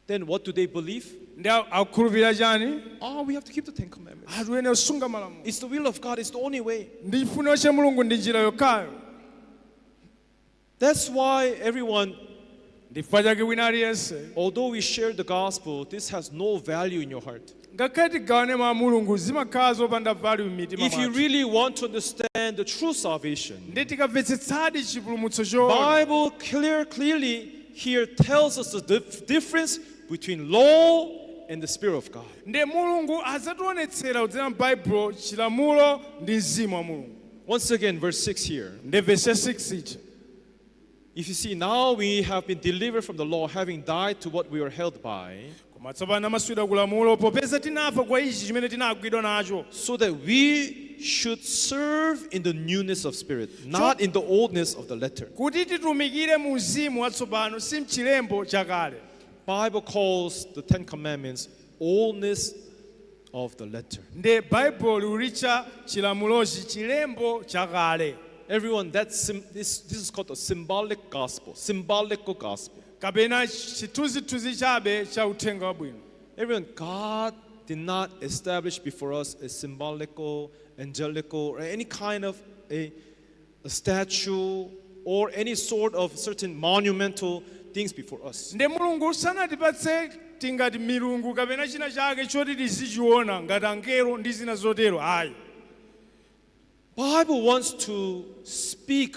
Then what do they believe? Ndi akukhulupirira chani? Oh, we have to keep the Ten Commandments. Atiyenera kusunga malamulo. It's the will of God, it's the only way. Ndi chifuniro cha Mulungu, ndi njira yokhayo. That's why everyone, Ndifukwa chake wina aliyense, although we share the gospel, this has no value in your heart. Ngakhale tigawane mawu a Mulungu, zimakhala zopanda value m'mitima If you mwathu. Really want to understand the true salvation, Ndi tikamvetsetsadi chipulumutso choona, Bible clearly here tells us the difference between law and the Spirit of God. Ndi Mulungu adzationetsera kudzera m'Baibulo chilamulo ndi mzimu wa Mulungu. Once again, verse 6 here. Ndi verse 6 ija. If you see, now we have been delivered from the law, having died to what we were held by, Koma tsopano amasulidwa ku lamulo popeza tinafa kwa ichi chimene tinagwidwa nacho, so that we should serve in the newness of spirit, not in the oldness of the letter. Kuti titumikire mu mzimu watsopano si mchilembo chakale. Bible calls the Ten Commandments oldness of the letter. Ndi Baibulo likulitcha chilamulochi chilembo chakale. Everyone, this is called a symbolic gospel. Symbolical gospel. Kapena chithunzithunzi chabe cha uthenga wabwino. Everyone, God did not establish before us a symbolical, angelical, or any kind of a statue or any sort of certain monumental things before us. Ndi Mulungu sanatipatse tingati milungu kapena china chake choti tizichiona ngati angelo ndi zina zotero ayi. Bible wants to speak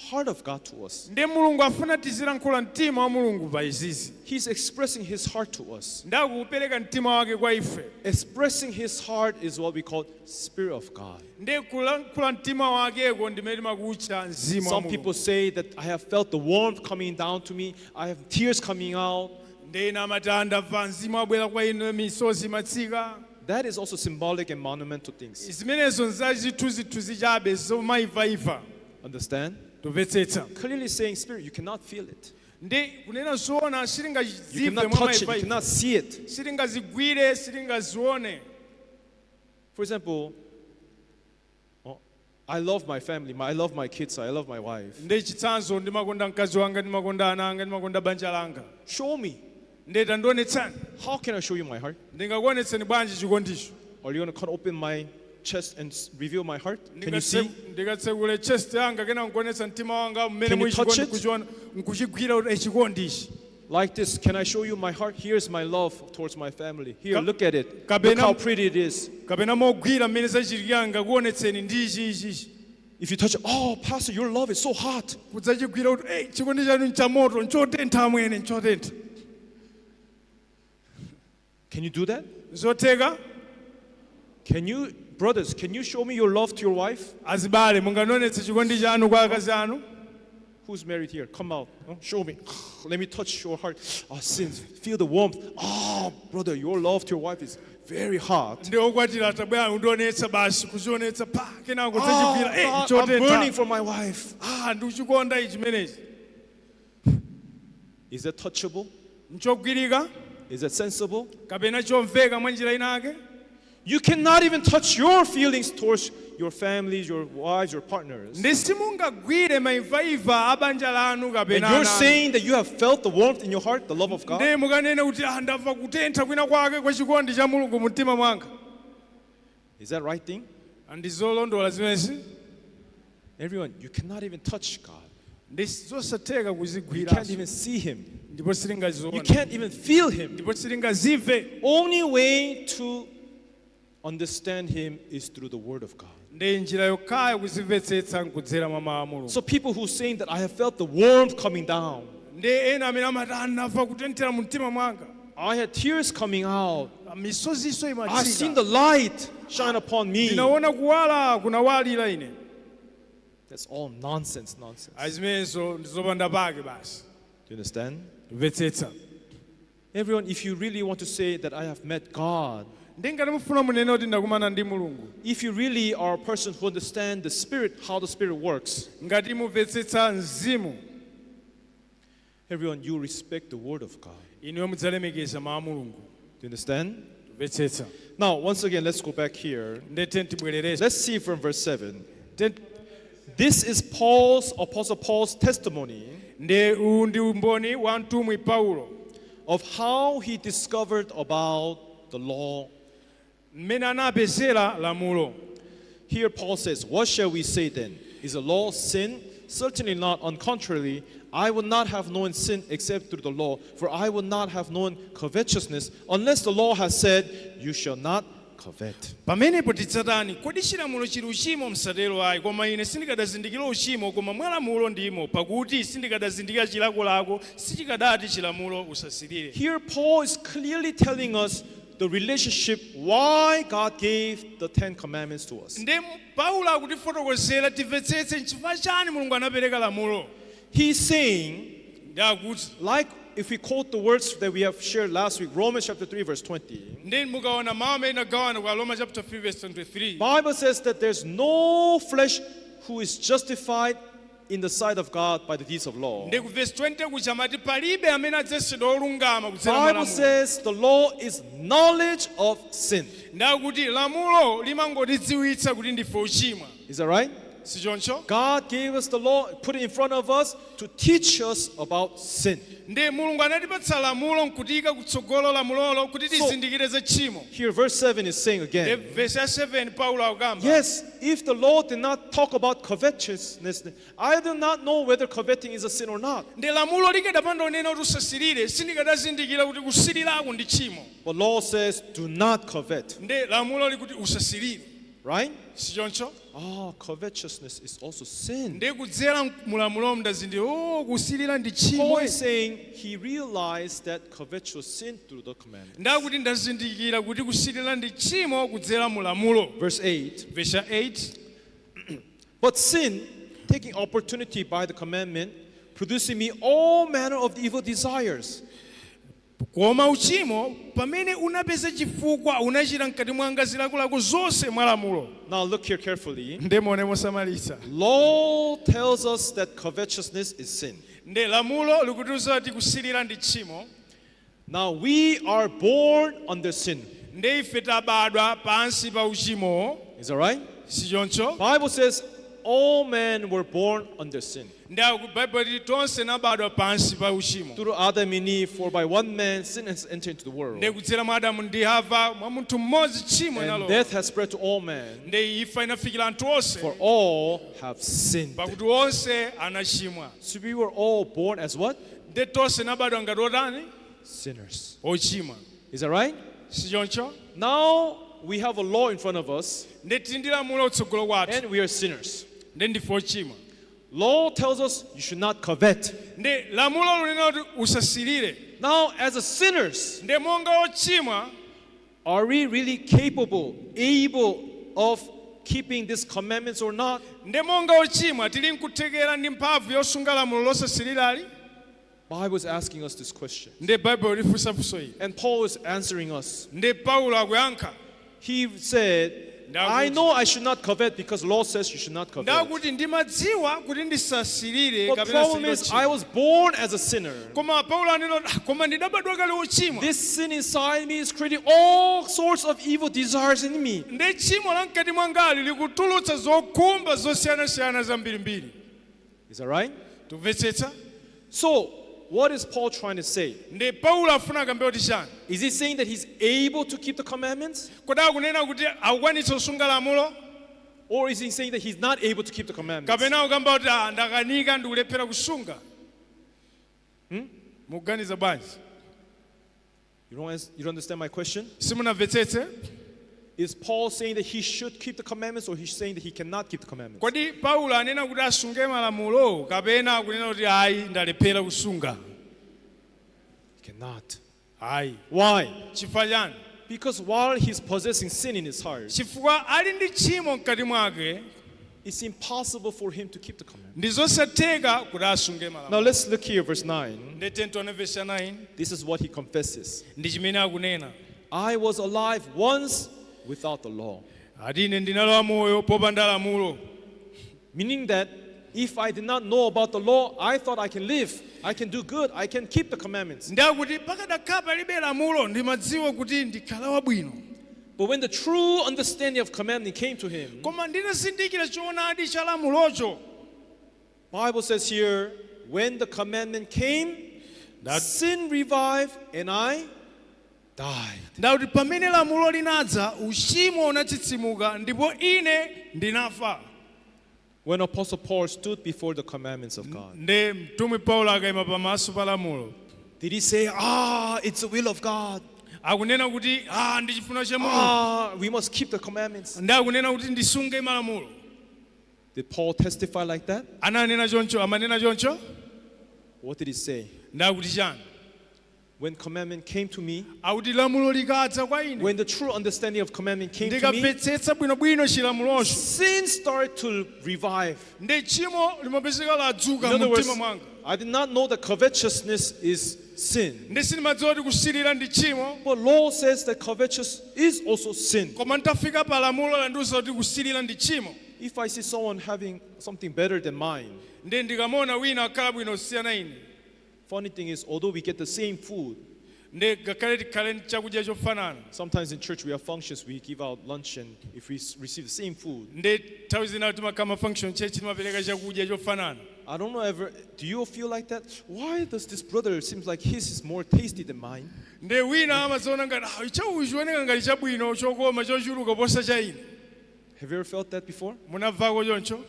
heart of God to us. Ndi Mulungu afuna tizilankhula mtima wa Mulungu pa izizi. He's expressing his heart to us. Ndakupereka mtima wake kwa ife. Expressing his heart is what we call Spirit of God. Ndi kulankhula mtima wakeko ndimene timakutcha mzimu wa Some Mulungu. people say that I have felt the warmth coming down to me. I have tears coming out. Ndi ena amati ndamva mzimu wabwera kwa ine misozi imatsika. That is also symbolic and monumental things. Zimenezo nzachithunzithunzi chabe zomaimvaimva. Understand? Tomvetsetsa? Clearly saying, Spirit, you cannot feel it. Ndi kunena zoona You sitingazive cannot touch it. You mwamaimvaimva. cannot see it. Sitingazigwire, sitingazione. For example, oh, I love my family. I love my kids. I love my wife. Ndi chitsanzo ndimakonda mkazi wanga, ndimakonda ana anga, ndimakonda banja langa. Show me. Ndi tandionetsani. How can I show you my heart? Ndingakuonetseni bwanji chikondicho? Are you going to cut open my chest and reveal my heart? Can you see? Ndikatsekule chest yanga kena nkuonetsa mtima wanga mmene Can you muli touch chikondi it? kuchiona nkuchigwira kuti eh, chikondi ichi. Like this, can I show you my heart? Here's my love towards my family. Here, look at it. Look how pretty it is. Kapena mogwira mmene zachitikira ngakuonetseni ndi ichi ichi ichi. If you touch it, oh, Pastor, your love is so hot. Kudzachigwira kuti eh, chikondi chanu nchamoto nchotentha amwene nchotentha. Can you do that? Zotheka? Can you, brothers, can you show me your love to your wife? Azibale munganionetse chikondi chanu kwa akazi anu? Who's married here? Come out. Oh, show me. Let me touch your heart. Ah, sins. Feel the warmth. Ah, brother, your love to your wife is very hot. Ndi okwatira tabwera kundionetsa basi kuzionetsa pa kenako Ah, kudzachigwira eh, God, I'm burning nchotentha. for my wife. Ah, ndikuchikonda ichi chimenechi. Is that touchable? Nchogwirika? Is that sensible? Kapena chomveka mwa njira inake? You cannot even touch your feelings towards your families, your wives, your partners. Ndi simungagwire maimvaiva a banja lanu And kapena you're ana anu. saying that you have felt the warmth in your heart, the love of God? Ndi mukanene kuti ah, ndamva kutentha kwina kwake kwa chikondi cha Mulungu mu mtima mwanga. Is that right thing? Ndi zolondola zimenezi? Everyone, you cannot even touch God. Ndi zosatheka You kuzigwira. can't even see Him. Ndipo You sitingazione. can't even feel Him. Ndipo sitingazimve. Only way to understand Him is through the Word of God. Ndi njira yokhayo kuzimvetsetsa nkudzera mwa mawu a Mulungu. So people who saying that I have felt the warmth coming down, Ndi ena amene amati "Ah, ndamva kutenthera mu mtima mwanga, I had tears coming out, misoziso I've seen imatsika, the light shine upon me. Ndinaona kuwala kunawalira ine." That's all nonsense, nonsense. Azimenezo ndizopanda pake basi. Do you understand? Mvetsetsa? Everyone, if you really want to say that I have met God, Ndi ngati mufuna munene kuti ndakumana ndi Mulungu, if you really are a person who understands the Spirit, how the Spirit works, ngati mumvetsetsa mzimu, everyone, you respect the Word of God. Inuyo mudzalemekeza mawu a Mulungu. Do you understand? Mvetsetsa? Now, once again, let's go back here. Ndete tibwerereze. Let's see from verse 7. This is Paul's, Apostle Paul's testimony Ndi uwu ndi umboni wa mtumwi Paulo of how he discovered about the law. Mmene anapezera lamulo. Here Paul says, "What shall we say then? Is the law sin? Certainly not. On contrary, I would not have known sin except through the law, for I would not have known covetousness unless the law has said, 'You shall not covet. Pamenepo tidzatani? Kodi chilamulo chili uchimo? Msatero ayi. Koma ine sindikadazindikira uchimo koma mwa lamulo ndimo, pakuti sindikadazindikira chilakolako sichikadati chilamulo usasirire. Here, Paul is clearly telling us the relationship why God gave the Ten Commandments to us. Ndi Paulo akutifotokozera timvetsetse nchifukwa chani Mulungu anapereka lamulo. He's saying, Ndi akuti, like if we quote the words that we have shared last week, Romans chapter 3, verse 20. Ndi mukaona mawu amene nagawana kwa Roma chapter 3 verse 23, Bible says that there's no flesh who is justified in the sight of God by the deeds of law. Ndi ku verse 20 kuja amati palibe amene adzayesedwa olungama kudzera mwa Bible lamulo. says the law is knowledge of sin. Ndakuti lamulo limangotidziwitsa kuti ndife uchimwa. Is that right? Sichoncho? God gave us the law, put it in front of us to teach us about sin. Ndi Mulungu anatipatsa lamulo nkutiyika kutsogolo lamulolo kuti tizindikire za tchimo. Here, verse 7 is saying Ndi again, verse ya 7 Paulo akukamba, yes, if the law did not talk about covetousness, I do not know whether coveting is a sin or not. Ndi lamulo likadapanda kunena kuti usasirire sindikadazindikira kuti kusirirako ndi tchimo. But law says do not covet, Ndi lamulo likuti usasirire, right? sichoncho? Ah, covetousness is also sin. Ndi kudzera mulamulo mndazindikira o kusirira ndi tchimo. Paul is saying he realized that covetous sin through the commandment. Ndakuti ndazindikira kuti kusirira ndi tchimo kudzera mulamulo. Verse 8. Verse 8. But sin, taking opportunity by the commandment, producing me all manner of evil desires. Koma uchimo pamene unapeza chifukwa unachita mkati mwanga zilakolako zonse mwa lamulo. Now look here carefully. Ndemone mosamalitsa. Law tells us that covetousness is sin. Ndi lamulo likutiuza kuti kusirira ndi tchimo. Now we are born under sin. Ndi ife tabadwa pansi pa uchimo. Is that right? Sichoncho? Bible says all men were born under sin. Ndi Baibulo liti tonse nabadwa pansi pa uchimo. Through Adam and Eve, for by one man sin has entered into the world. Ndi kudzera mwa Adamu ndi Hava mwa munthu mmodzi tchimo And inalowa. death has spread to all men, Ndi imfa inafikira anthu onse, for all have sinned. pakuti onse anachimwa. So we were all born as what? Ndi tonse nabadwa ngati otani? Sinners. Ochimwa. Is that right? Sichoncho? Now we have a law in front of us, Ndi tili ndi lamulo kutsogolo kwathu, and we are sinners. ndi ndife ochimwa. Law tells us you should not covet. Ndi lamulo lunena kuti usasirire. Now, as a sinners, Ndi monga ochimwa, are we really capable, able of keeping these commandments or not? Ndi monga ochimwa tili nkuthekera ndi mphamvu yosunga lamulo losasirirali? Bible is asking us this question. Ndi Baibulo lifunsa funso ili. And Paul is answering us. Ndi Paulo akuyankha. He said, I Ndakuti- know I should not covet because law says you should not covet. Ndakuti ndimadziwa kuti ndisasirire But kapena problem is, I was born as a sinner. Koma Paulo anena kuti, "Ah, koma ndidabadwa kale ochimwa." This sin inside me is creating all sorts of evil desires in me. Ndi tchimo la mkati mwangali likutulutsa zokhumba zosiyanasiyana zambirimbiri. Is that right? Tumvetsetsa? So, what is Paul trying to say? Ndi Paulo afuna akambe kuti chani? Is he saying that he's able to keep the commandments? Kodi akunena kuti akukwanitsa kusunga lamulo, Or is he saying that he's not able to keep the commandments? kapena akukamba kuti, "Ah, ndakanika ndikulephera kusunga"? Mukuganiza bwanji? You don't understand my question? Simunamvetsetse? Is Paul saying that he should keep the commandments or he's saying that he cannot keep the commandments? Kodi Paulo anena kuti asunge malamulo kapena akunena kuti ayi ndalephera kusunga? He cannot. Ayi. Why? Chifukwa chani? Because while he's possessing sin in his heart, Chifukwa ali ndi tchimo mkati mwake, it's impossible for him to keep the commandments. Ndi zosatheka kuti asunge Now malamulo. let's look here, verse 9. Ndi 10 verse 9. This is what he confesses. Ndi chimene akunena. I was alive once without the law. Ati ine ndinalowa moyo popanda lamulo. Meaning that if I did not know about the law, I thought I can live, I can do good, I can keep the commandments. Ndakuti pakadakhala palibe lamulo ndimadziwa kuti ndikhala wabwino. But when the true understanding of commandment came to him, Koma ndinazindikira choonadi cha lamulocho, Bible says here, when the commandment came, That- sin revived and I died. Ndakuti pamene lamulo linadza uchimo unatsitsimuka ndipo ine ndinafa. When Apostle Paul stood before the commandments of God, Ndi mtumwi Paulo akayima pamaso pa lamulo, did he say, "Ah, it's the will of God"? Akunena kuti ah ndi chifuniro cha Mulungu. Ah, we must keep the commandments. Ndi akunena kuti ndisunge malamulo. Did Paul testify like that? Ananena choncho, amanena choncho? What did he say? Ndi akuti chani? When commandment came to me, Akuti lamulo likadza kwa ine, when the true understanding of commandment came to me, ndikamvetsetsa bwinobwino chilamulocho, sin started to revive. Ndi tchimo limapezeka ladzuka In other mu words, mtima mwanga. I did not know that covetousness is sin. Ndi sindimadziwa kuti kusilira ndi tchimo. But law says that covetous is also sin. Koma nditafika pa lamulo landiwuza kuti kusilira ndi tchimo. If I see someone having something better than mine, Ndi ndikamaona wina akhala bwino kusiyana ine, funny thing is, although we get the same food, ndi ngakhale tikhale ndi chakudya chofanana, sometimes in church we have functions, we give out lunch, and if we receive the same food, ndi nthawi zina timakhala function church timapereka chakudya chofanana, I don't know ever, do you feel like that? Why does this brother seems like his is more tasty than mine? Ndi wina amaziona ngati ah, chauchi chioneka ngati chabwino chokoma chochuluka posa cha ine. Have you ever felt that before? Munamvako choncho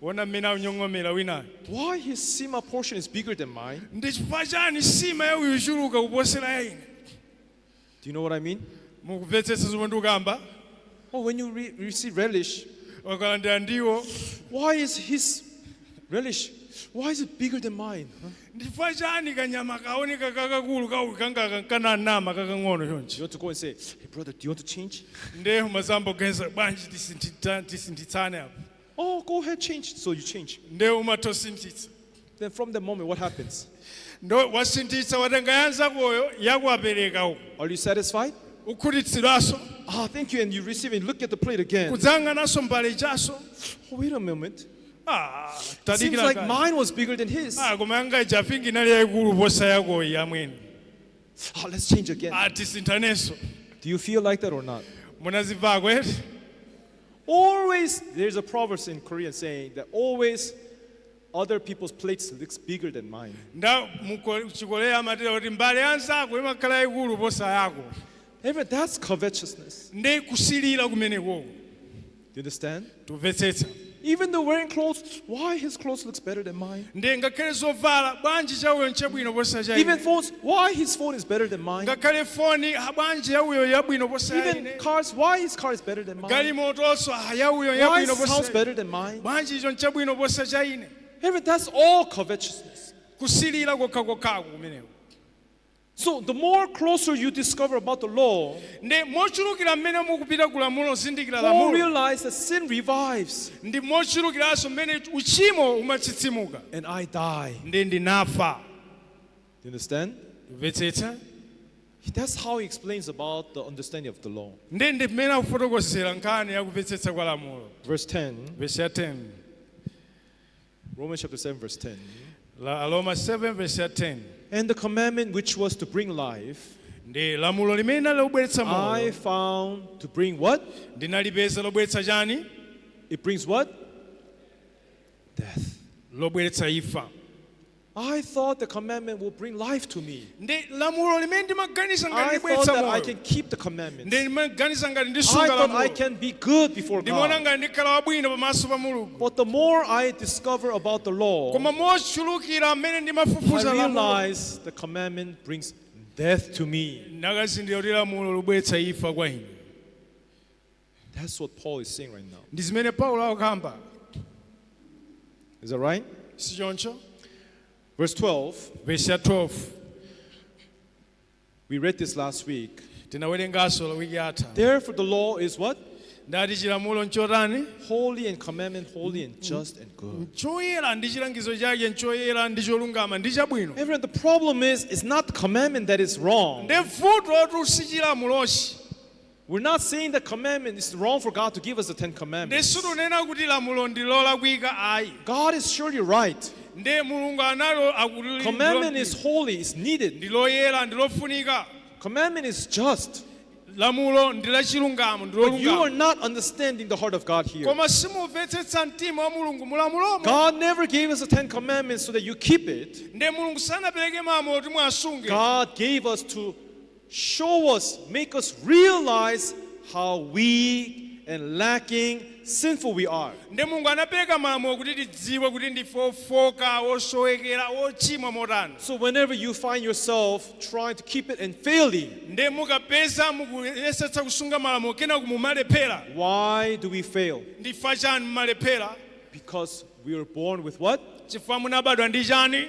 wona mmene akunyong'omera winayo? Why his sima portion is bigger than mine? Ndi chifukwa chani sima yauyu ichuluka kuposera ya ine? Do you know what I mean? Mukumvetsetsa zomwe ndikukamba? Oh, when you receive relish, Wakalandira ndiwo, why is his relish, why is it bigger than mine? Huh? Ndi chifukwa chani kanyama kaoneka kakakulu kauyu kanga kananama kakang'ono chonchi? You want to go and say, "Hey brother, do you want to change?" Ndiye umazamba kuganiza bwanji tisinthitsane apo. Oh, go ahead, change. So you change. Ndiye umathosinthitsa. Then from that moment, what happens? Ndo wasinthitsa watenga yanzakoyo yakuwapereka uku. Are you satisfied? Ukhutitsidwanso? Ah, thank you. And you receive and look at the plate again. Kudzayang'ananso mbale chaso. Oh, wait a moment. Ah, Seems tadikira like kale. mine was bigger than his. Ah, koma yanga ija fingi inali yayikulu posa yakoyi yamwene. Ah, let's change again. Ah, tisinthanenso. Do you feel like that or not? Munazimvako eti? Always, there's a proverb in Korean saying that always other people's plates looks bigger than mine. Nda chikoleya amatera kuti mbale yanzako imakhala yayikulu posa yako. Everyone, that's covetousness. Ndi kusilira kumenekoko. Do you understand? Tumvetsetsa? Even though wearing clothes, why his clothes looks better than mine? Ndi ngakhale zovala bwanji chauyo nchabwino posa cha Even ine. phones, why his phone is better than mine? Ngakhale foni ah, bwanji yauyo yabwino posa ya Even ine. cars, why his car is better than mine? Galimotonso ah, yauyo Why yabwino is his house posa ya ine. better than mine? Bwanji icho nchabwino posa cha ine. Everyone, that's all covetousness. Kusilira kokhakokhako kumeneko. So the more closer you discover about the law, Ndi mochulukira mmene mukupita ku lamulo zindikira Paul lamulo, realized that sin revives ndi mochulukiranso mmene uchimo umatsitsimuka. And I die. Ndi ndinafa. Do you understand? Kumvetsetsa? That's how he explains about the understanding of the law. Ndi mmene akufotokozera nkhani yakumvetsetsa kwa lamulo. Verse 10, Verse ya 10. Romans chapter 7, verse 10. La Aroma 7 verse ya 10. And the commandment which was to bring life, Ndi lamulo limene lobweretsa I moyo, found to bring what? ndinalipeza lobweretsa chani? It brings what? Death. Lobweretsa imfa. I thought the commandment will bring life to me. Ndi lamulo limene ndimaganiza ngati I thought libweretsa that I moyo, can keep the commandments. ndi ndimaganiza ngati I ndisunga thought I lamulo, can be good before ndimaona God. ngati ndikhala wabwino pamaso pa Mulungu. But the more I discover about the law, Koma mochulukira mmene I ndimafufuza lamulo, realize the commandment brings death to me. ndakazindikira kuti lamulo lobweretsa imfa kwa ine. That's what Paul is saying right now. Ndi zimene Paulo akukamba. Is that right? Si choncho? Verse 12, Verse ya 12. We read this last week. Tinawerenganso wiki yatha. Therefore, the law is what? Ndati chilamulo nchotani? Holy and commandment, holy and just and good. Nchoyera ndi chilangizo chake nchoyera ndi cholungama ndi chabwino. Everyone, the problem is, it's not the commandment that is wrong. Ndi vuto si chilamulochi. We're not saying the commandment is wrong for God to give us the Ten Ndi Commandments. situnena kuti lamulo ndi lolakwika ayi. God is surely right. Ndi Mulungu analo akuti Commandment is holy, it's needed. ndi loyera ndi lofunika. Commandment is just. Lamulo ndi lachilungamo ndi But you are lolungama. not understanding the heart of God here. Koma simumvetsetsa mtima wa Mulungu mulamulomo. God never gave us the Ten Commandments so that you keep it. Ndi Mulungu sanapereke malamulo kuti mwasunge. God gave us to show us, make us realize how weak and lacking, sinful we are. Ndi Mulungu anapereka malamulo kuti tidziwe kuti ndife ofoka, osowekera, ochimwa motani. So whenever you find yourself trying to keep it and failing, Ndi mukapeza mukuyesetsa kusunga malamulo kenako mumalephera, why do we fail? Ndifa chani mumalephera? Because we are born with what? Chifukwa munabadwa ndi chani?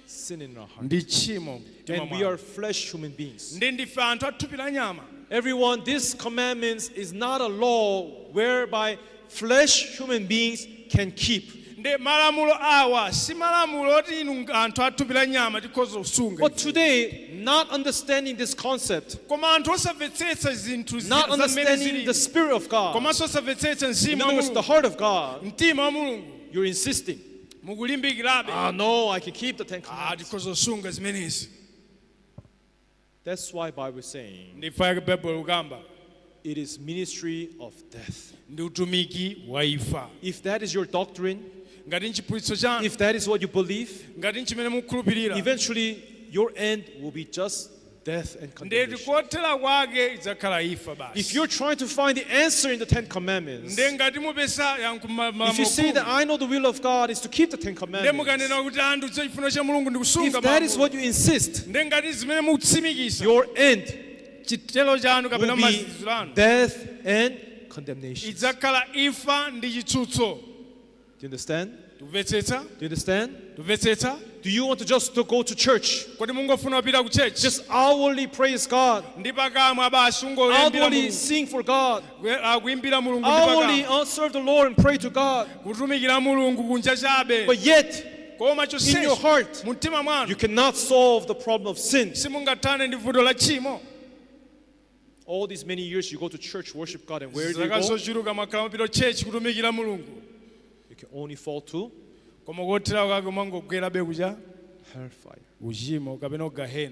Sin in our heart. Ndi tchimo mtima And we mwanu. are flesh human beings. Ndi ndife anthu athupi la nyama. Everyone, this commandments is not a law whereby flesh human beings can keep. Ndi malamulo awa si malamulo oti inu anthu athupi la nyama tikhoza kusunga. But today, not understanding this concept, Koma anthu osamvetsetsa zinthu not zamene understanding zili, the Spirit of God, komanso osamvetsetsa in mzimu wa other words, the Mulungu, heart of God, mtima wa Mulungu, you're insisting. Mukulimbikirabe. Ah, no, I can keep the Ten Ah, Commandments. tikhoza kusunga zimenezi. That's why Bible is saying Ndifa yake Baibulo kukamba it is ministry of death. Ndi utumiki wa imfa. If that is your doctrine, Ngati nchiphunzitso chanu, if that is what you believe, ngati nchimene mukukhulupirira, eventually your end will be just death and ndeti condemnation. kothera kwake idzakhala imfa basi. If you're trying to find the answer in the Ten Commandments, Nde ngati mupeza yankho if you say that I know the will of God is to keep the Ten nde Commandments, mukanena kuti anthu chifuniro cha Mulungu ndi kusunga if that is malamulo, what you insist, nde ngati zimene mukutsimikiza, your end chitelo chanu kapena will be maziziro anu death and condemnation. idzakhala imfa ndi chitsutso. Do you understand? Tumvetsetsa? Do you understand? Tumvetsetsa? Do you want to just to go to church? Kodi mungofuna kupita ku church? Just outwardly praise God, Ndi pakamwa basi ungoyimbira outwardly Mulungu. sing for God, Kuyimbira Mulungu ndi outwardly pakamwa, serve the Lord and pray to God. Kutumikira Mulungu kunja chabe. But yet, Koma in your chonsecho heart, mu mtima mwanu you cannot solve the problem of sin. Simungathane ndi vuto la tchimo. All these many years you go to church, worship God, and where do you Zaka go? zochuluka mwakhala mupita church kutumikira Mulungu, You can only fall to koma kothera kwake umangogwerabe kucha hellfire. Uchimo kapena kugahena.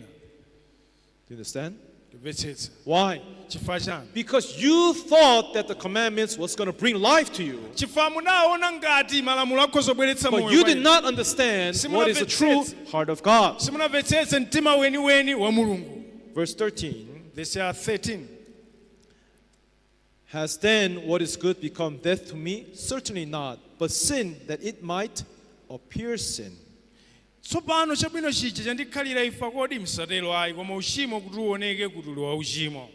Do you understand? Tumvetsetsa? Why? Chifukwa chani? Because you thought that the commandments was going to bring life to you. Chifukwa munaona ngati malamulo akhoza kubweretsa But moyo you kwa did inu. not understand what is the true heart of God. Simunamvetsetse mtima weniweni wa Mulungu. Verse 13. Verse ya 13. Has then what is good become death to me? Certainly not. But sin, that it might appear sin. Tsopano chabwino chija chandikhalira imfa kodi? Msatero ayi, koma uchimo kuti uoneke kuti uli wa uchimo.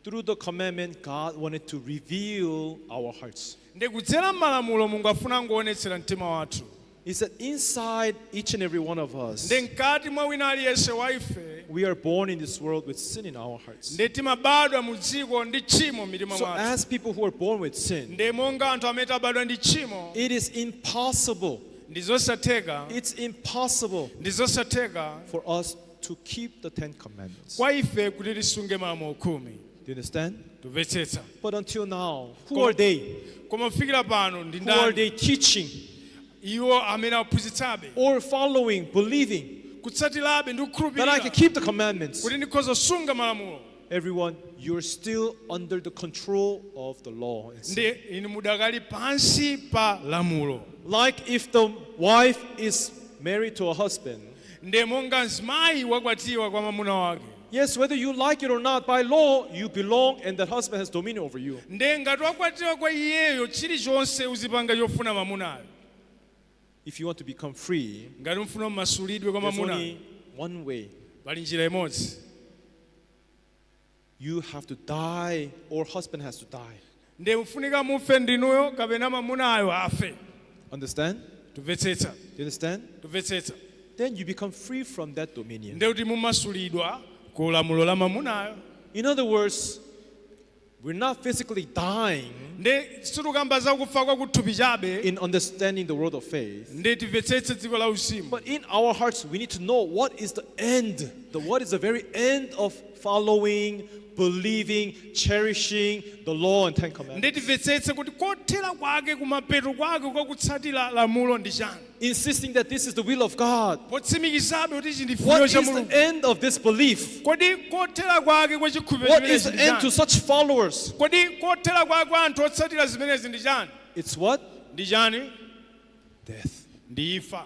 Through the commandment, God wanted to reveal our hearts. Ndi kudzera m'malamulo Mulungu afuna ngoonetsera mtima wathu. Is that inside each and every one of us, Ndi mkati mwa wina aliyense wa ife, we are born in this world with sin in our hearts. Ndi timabadwa mu dziko ndi tchimo m'mitima So, mwathu. as people who are born with sin, Ndi monga anthu amene tabadwa ndi tchimo, it is impossible. Ndi zosatheka. It's impossible Ndi zosatheka for us to keep the Ten Commandments. kwa ife kuti tisunge malamulo khumi. Do you understand? Tumvetsetsa? But until now, who are they? Koma kufikira pano ndi Who are ndani they teaching iwo amene aphunzitsabe or following, believing kutsatirabe ndi that I kukhulupirira can keep the commandments? Kuti ndikhoza kusunga malamulo? Everyone, you're still under the control of the law and sin. Ndi inu mudakali pansi pa lamulo. Like if the wife is married to a husband, Ndi monga mzimayi wakwatiwa kwa mwamuna wake, yes, whether you like it or not, by law, you belong and that husband has dominion over you. Ndi ngati wakwatiwa kwa iyeyo chilichonse uzipanga chofuna mamunayo. If you want to become free, Ngati mfuna mmasulidwe kwa there's mamunayo, only one way. Pali njira imodzi. You have to die, or husband has to die. Ndi mfunika mufe ndinuyo kapena mamunayo afe. Understand? Tumvetsetsa? Do you understand? Tumvetsetsa? Then you become free from that dominion. Ndi kuti mumasulidwa ku lamulo la mamunayo. In other words, we're not physically dying Ndi sitikamba zakufa kwa kuthupi chabe in understanding the world of faith. ndi timvetsetse dziko la uzimu, But in our hearts, we need to know what is the end, what is the very end of following, believing, cherishing the law and Ten ndi Commandments. timvetsetse kuti kothera kwake kumapeto kwake kwakutsatira lamulo ndi chani, Insisting that this is the will of God. Potsimikizabe kuti ichi ndi What chifuniro is cha the Mulungu. end of this belief? Kodi kothera kwake kwa chikhulupiriro What is chimenechi the ndi end to chani? such followers? Kodi kothera kwake kwa anthu otsatira zimenezi ndi chani? It's what? Ndi chani? Death. Ndi imfa.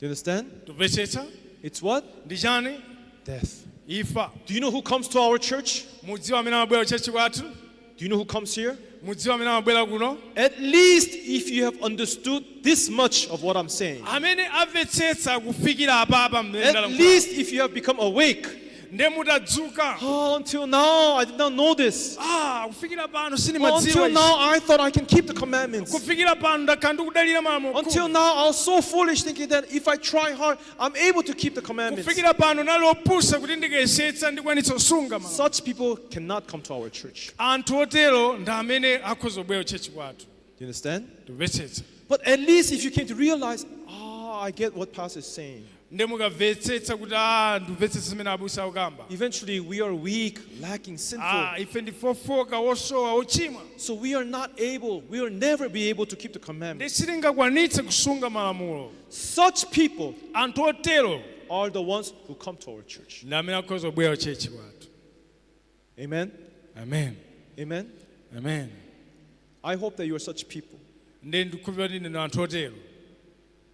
Do you understand? Tumvetsetsa? It's what? Ndi chani? Death. Imfa. Do you know who comes to our church? Mudziwa amene amabwera church kwathu? Do you know who comes here? Mudziwa amene amabwera kuno? At least if you have understood this much of what I'm saying, Amene amvetsetsa kufikira apapa mmene at ndalankhula. least if you have become awake, Ndiye mutadzuka. Oh, until now I did not know this. Ah, kufikira pano Oh, sindimadziwa until izi. now I thought I can keep the commandments. Kufikira pano ndakhala ndikudalira malamulo Until khumi. now I was so foolish thinking that if I try hard, I'm able to keep the commandments. Kufikira pano nali opusa kuti ndikayesetsa ndikwanitsa kusunga malamulo. Such people cannot come to our church. Anthu otero ndi amene akhoza kubwera church kwathu. Do you understand? Timvetsetsa? But at least if you came to realize, ah, I get what Pastor is saying. Ndi mukamvetsetsa kuti ah, ndimvetsetsa zimene abusa akukamba. Eventually, we are weak, lacking, sinful. Ah, ife ndife ofoka, osowa, ochimwa. So we are not able, we will never be able to keep the Ndi commandments. sitingakwanitse kusunga malamulo. Such people Anthu otero are the ones who come to our church. ndi amene akhoza kubwera church kwathu. Amen? Amen. Amen? Amen. I hope that you are such people Ndi ndikukhulupirira kuti ndinu anthu otero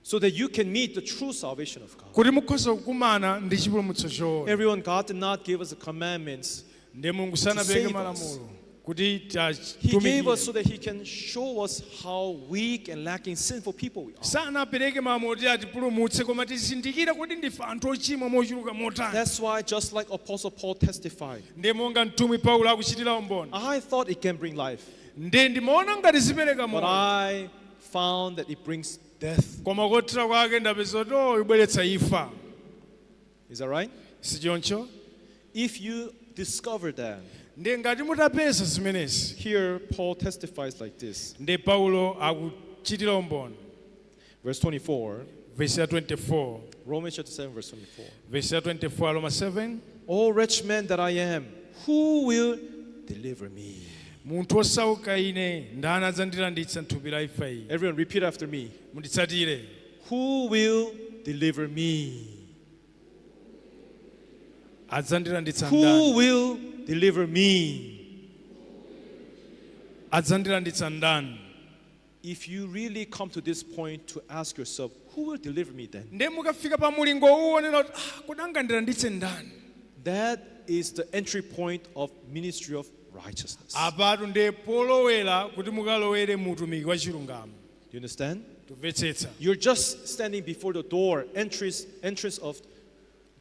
so that you can meet the true salvation of God. kuti mukhoza kukumana ndi chipulumutso choona. Everyone, God did not give us the commandments. Ndi Mulungu sanapereke save us. malamulo kuti He gave us titumikire. so that He can show us how weak and lacking sinful people we are. Sanapereke malamulo kuti atipulumutse koma tizindikire kuti ndife anthu ochimwa mochuluka motani. That's why, just like Apostle Paul testified, Ndi monga mtumwi Paulo akuchitira umboni. I thought it can bring life, Ndi ndimaona ngati zipereka but moyo I found that it brings death. koma kothera kwake ndapeza kuti oh, ibweretsa imfa. Is that right? Sichoncho? If you discover that, Ndi ngati mutapeza zimenezi. Here Paul testifies like this. Ndi Paulo akuchitira umboni. Verse 24, Verse ya 24. Romans chapter 7, verse 24. Verse ya 24, Roma 7. O wretched man that I am, who will deliver me? Munthu osauka ine ndani adzandilanditsa m'thupi la imfa iyi? Everyone, repeat after me. Munditsatire. Who will deliver me? Adzandilanditsa Who ndani? will deliver me? Adzandilanditsa ndani? If you really come to this point to ask yourself, who will deliver me then? Ndiye mukafika pa mulingo uwu onena kuti ah, kodi angandilanditse ndani? That is the entry point of ministry of righteousness. Apatu ndiye polowera kuti mukalowere mu utumiki wa chilungamo. You understand? Tumvetsetsa? You're just standing before the door, entrance of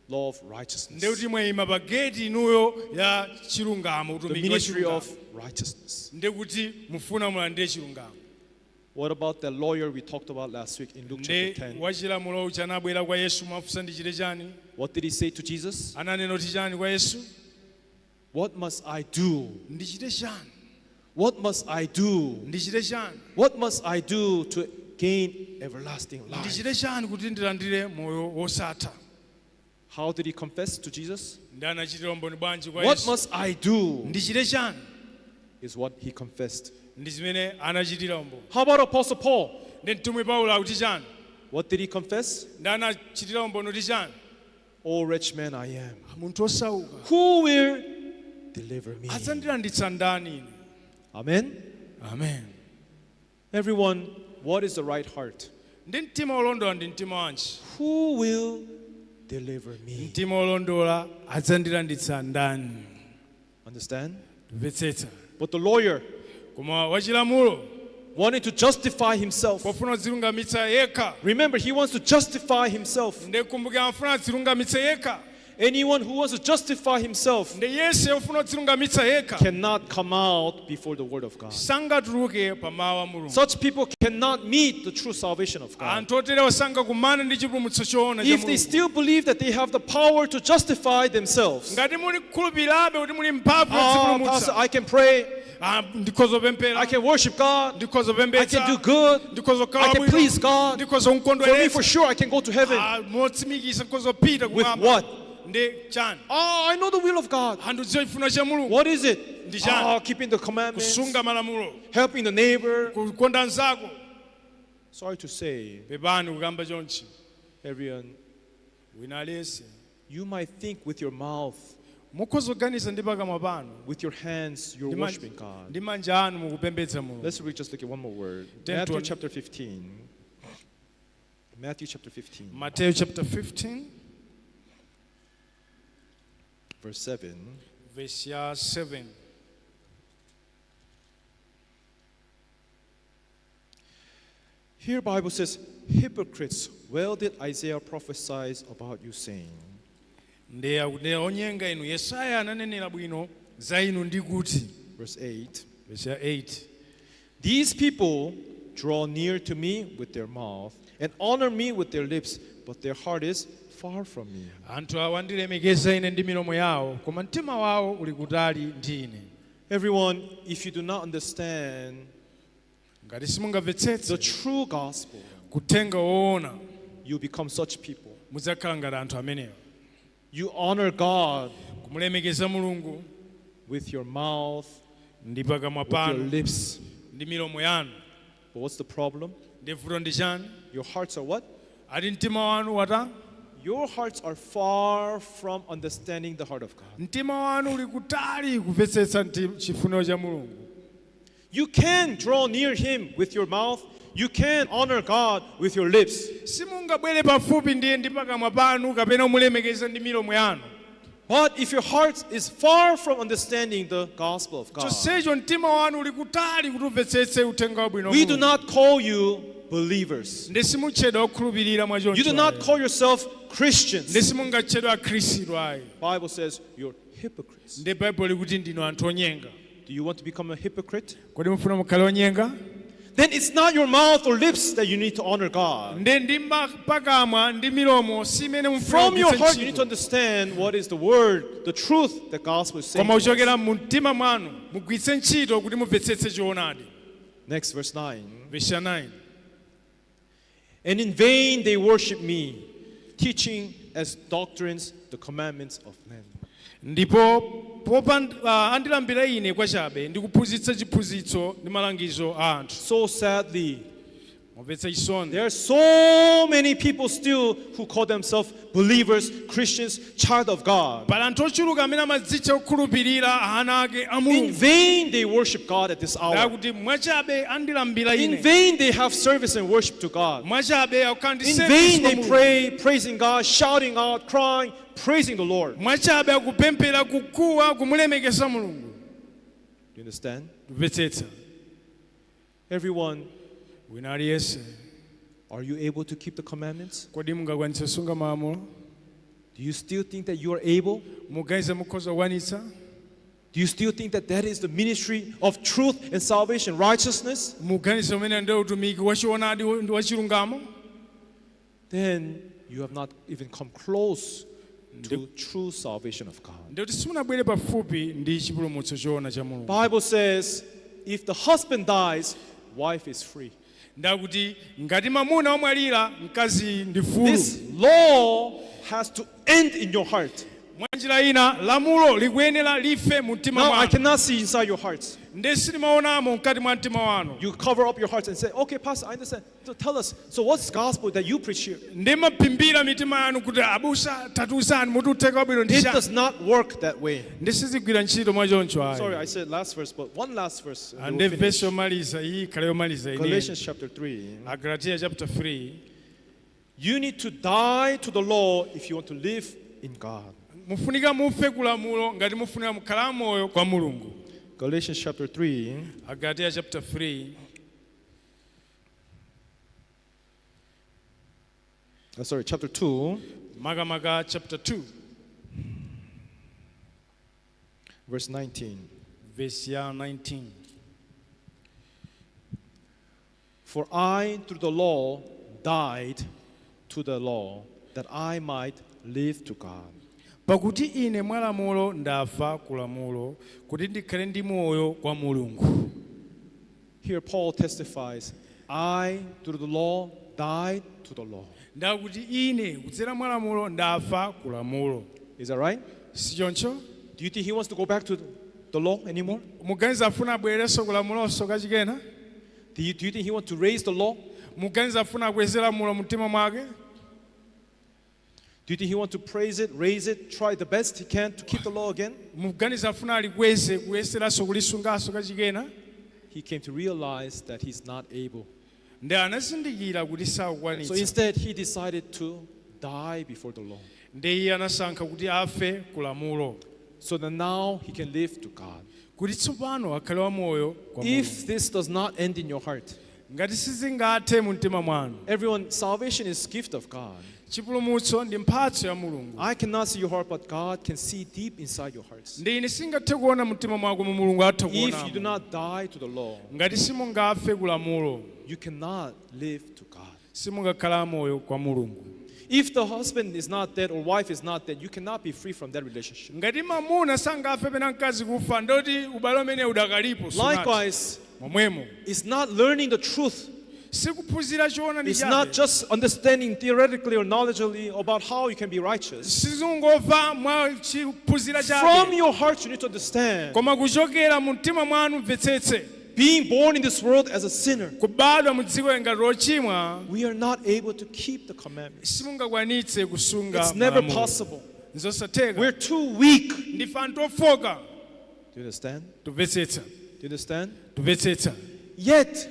law of righteousness. Ndiye kuti mwayima pa geti inuyo ya chilungamo, The utumiki wa ministry chilungamo. of righteousness. Ndiye kuti mufuna mulandire chilungamo. What about the lawyer we talked about last week in Luke Ndi chapter 10? wachilamulo uja anabwera kwa Yesu mwafunsa ndichite chani? What did he say to Jesus? Ananena kuti chani kwa Yesu? What must I do? Ndichite chani? What must I do? Ndichite chani? What must I do to gain everlasting life? Ndichite chani kuti ndilandire moyo wosatha? How did he confess to Jesus? Ndi anachitira umboni bwanji kwa What Yesu? must I do? Ndichite chani? Is what he confessed. Ndi zimene anachitira umboni. How about Apostle Paul? Ndi mtumwi Paulo akuti chani? What did he confess? Ndi anachitira umboni kuti chani? O wretched man I am. Munthu osauka Who will deliver me? adzandilanditsa ndani ine? Amen. Amen. Everyone, what is the right heart? Ndi mtima wolondola ndi mtima wanji? Who will deliver me? Mtima wolondola adzandilanditsa ndani? Understand? Mvetsetsa? But the lawyer Koma wachilamulo wanted to justify himself. pofuna kudzilungamitsa yekha. Remember, he wants to justify himself. Ndi kumbukira amafuna adzilungamitse yekha. Anyone who wants to justify himself Ndi yense wofuna kudzilungamitsa yekha cannot come out before the word of God. sangatuluke pa mawu a Mulungu. Such people cannot meet the true salvation of God. Anthu oterewa sangakumane ndi chipulumutso choona cha If they Mulungu. still believe that they have the power to justify themselves, Ngati muli khulupirirabe kuti muli mphamvu ah, Pastor, yodzipulumutsa, I can pray, ah, ndikhoza kupemphera, I can worship God, ndikhoza I kupembedza, can do good, ndikhoza I kukhala can bwino, please God. ndikhoza For me, kumkondweretsa. for sure, I can go to heaven. Ah, motsimikiza ndikhoza kupita With kumwamba. what? Ndi chani? Oh, I know the will of God. Andidziwa chifuniro cha Mulungu. What is it? Ndi chani? Ah, keeping the commandments, Kusunga malamulo, helping the neighbor. kukonda anzako. Sorry to say, Pepani kukamba chonchi. everyone, Wina aliyense you might think with your mouth, mukhoza kuganiza ndi pakamwa panu, with your hands, you're ndi man- worshiping God. ndi manja anu mukupembedza Mulungu. Let's read just look at one more word. Ten Matthew to- chapter 15. Matthew chapter 15, Matthew chapter 15 verse 7. verse ya 7. Here Bible says, "Hypocrites, well did Isaiah prophesy about you, saying." Ndiye akuti onyenga inu, Yesaya ananenera bwino za inu ndi kuti. Verse 8. Verse ya 8. "These people draw near to me with their mouth and honor me with their lips, but their heart is far from me." Anthu awa andilemekeza ine ndi milomo yawo, koma mtima wawo uli kutali ndi ine. Everyone, if you do not understand Ngati simungamvetsetse the true gospel, kuthenga woona, you become such people. Mudzakhala ngati anthu amenewa. You honor God Kumulemekeza Mulungu with your mouth, ndi pakamwa with your panu, lips. Ndi milomo yanu. But what's the problem? Ndi vuto ndi chani? Your hearts are what? Ati mtima wanu wata? Your hearts are far from understanding the heart of God. Mtima wanu uli kutali kumvetsetsa chifuniro cha Mulungu. You can draw near Him with your mouth. You can honor God with your lips. Simungabwere pafupi ndiye ndi pakamwa panu kapena kumulemekeza ndi milomo yanu. But if your heart is far from understanding the gospel of God, Chonsecho mtima wanu uli kutali kuti umvetsetse uthenga wabwino wa we do Mulungu. not call you believers. Ndi simutchedwa okhulupirira mwa You do choncho not ayi. call yourself Ndi Christians. simungatchedwa akhristu ayi. Bible says you're hypocrites. Ndi Baibulo likuti ndinu anthu onyenga. Do you want to become a hypocrite? Kodi mufuna mukhale onyenga? Then it's not your mouth or lips that you need to honor God. Ndi ndi pakamwa ndi milomo si imene mufuna From your kugwiritsa heart, you need to ntchito. Understand what is the word, the truth that gospel is saying Koma to us. kuchokera mu mtima mwanu mugwiritse ntchito kuti mumvetsetse choonadi. Next, verse 9. Verse ya 9. "And in vain they worship me, teaching as doctrines the commandments of men." Ndipo andilambira ine kwachabe ndi kuphunzitsa chiphunzitso ndi malangizo a anthu. So sadly, Mumvetsa chisoni, there are so many people still who call themselves believers, Christians, child of God. Pali anthu ochuluka amene amadzitcha okhulupirira, ana ake a In Mulungu. Vain they worship God at this hour. Ndakuti mwachabe andilambira In ine. vain they have service and worship to God. Mwachabe akukhala ndi In service vain kwa they Mulungu. Pray, praising God, shouting out, crying, praising the Lord. Mwachabe akupemphera, kukuwa, kumulemekeza Mulungu. Do you understand? Kumvetsetsa? Everyone, Wina aliyense, are you able to keep the commandments? Kodi mungakwanitse kusunga malamulo? Do you still think that you are able? Muganiza mukhoza kukwanitsa? Do you still think that that is the ministry of truth and salvation, righteousness? Muganiza umene ndiye utumiki wachoonadi ndi wachilungamo? Then you have not even come close to true salvation of God. Ndikuti simunabwere pafupi ndi chipulumutso choona cha Mulungu. Bible says if the husband dies, wife is free. Ndakuti ngati mamuna wamwalira, mkazi ndi mfulu. This law has to end in your heart. Mwa njira ina lamulo likuyenera life mu mtima Now I mwanu. Cannot see inside your hearts. Ndi sitimaonamo mkati mwa mtima wanu. You cover up your hearts and say, "Okay, Pastor, I understand. So tell us, so what's gospel that you preach here?" Ndimaphimbira mitima yanu kuti abusa tatiuzani muti uthenga wabwino ndi It chani. Does not work that way. Ndi sizigwira ntchito mwachoncho ayi. Sorry, I said last verse, but one last verse and Ande we'll finish. vesi yomaliza iyi ikhale yomaliza ine. Galatians chapter 3. Agalatiya chapter 3. You need to die to the law if you want to live in God. Mufunika mufe kulamulo ngati mufunika mukhala moyo kwa Mulungu. Galatians chapter 3. Agalatiya chapter 3. Sorry, chapter 2, Makamaka chapter 2, verse 19. Verse ya 19. "For I, through the law, died to the law, that I might live to God." Pakuti ine mwa lamulo ndafa ku lamulo kuti ndikhale ndi moyo kwa Mulungu. Here, Paul testifies, "I, through the law, died to the law." Ndakuti ine kudzera mwa lamulo ndafa ku lamulo. Is that right? Si choncho? Do you think he wants to go back to the law anymore? Muganiza afuna abwererenso ku lamulonso kachikena? Do you think he wants to raise the law? Muganiza afuna akweze lamulo mtima mwake? Do you think he wants to praise it, raise it, try the best he can to keep the law again? Muganiza afuna alikweze kuyeseranso kulisunganso kachikena? He came to realize that he's not able. Ndi anazindikira kuti So sakukwanitsa. Instead, he decided to die before the law, Ndi iye anasankha kuti afe ku lamulo, so that now he can live to God. Kuti tsopano akhale wamoyo kwa Mulungu. If this does not end in your heart, Ngati sizingathe mu mtima mwanu. Everyone, salvation is gift of God. Chipulumutso ndi mphatso ya Mulungu. I cannot see your heart, but God can see deep inside your hearts. Ndi ine singathe kuona mtima mwako, koma Mulungu atha If you do kuona. not die to the law, Ngati simungafe kulamulo, you cannot live to God. Simungakhala moyo kwa Mulungu. If the husband is not dead or wife is not dead, you cannot be free from that relationship. Ngati mamuna sangafe pena mkazi kufa, ndoti ubale umene udakalipo sunati. Likewise, Momwemo, it's not learning the truth. Sikuphunzira choona ndi It's not chabe. just understanding theoretically or knowledgeably about how you can be righteous. Sizungomva mwa chiphunzira From chabe, your heart, you need to understand. koma kuchokera mu mtima mwanu mvetsetse. Being born in this world as a sinner, Kubadwa mu dziko ngati lochimwa, we are not able to keep the commandments. Simungakwanitse kusunga It's never malamulo. possible. Nzosatheka. We're too weak. Ndife anthu ofoka. Do you understand? Tumvetsetsa? Do you understand? Tumvetsetsa? Yet,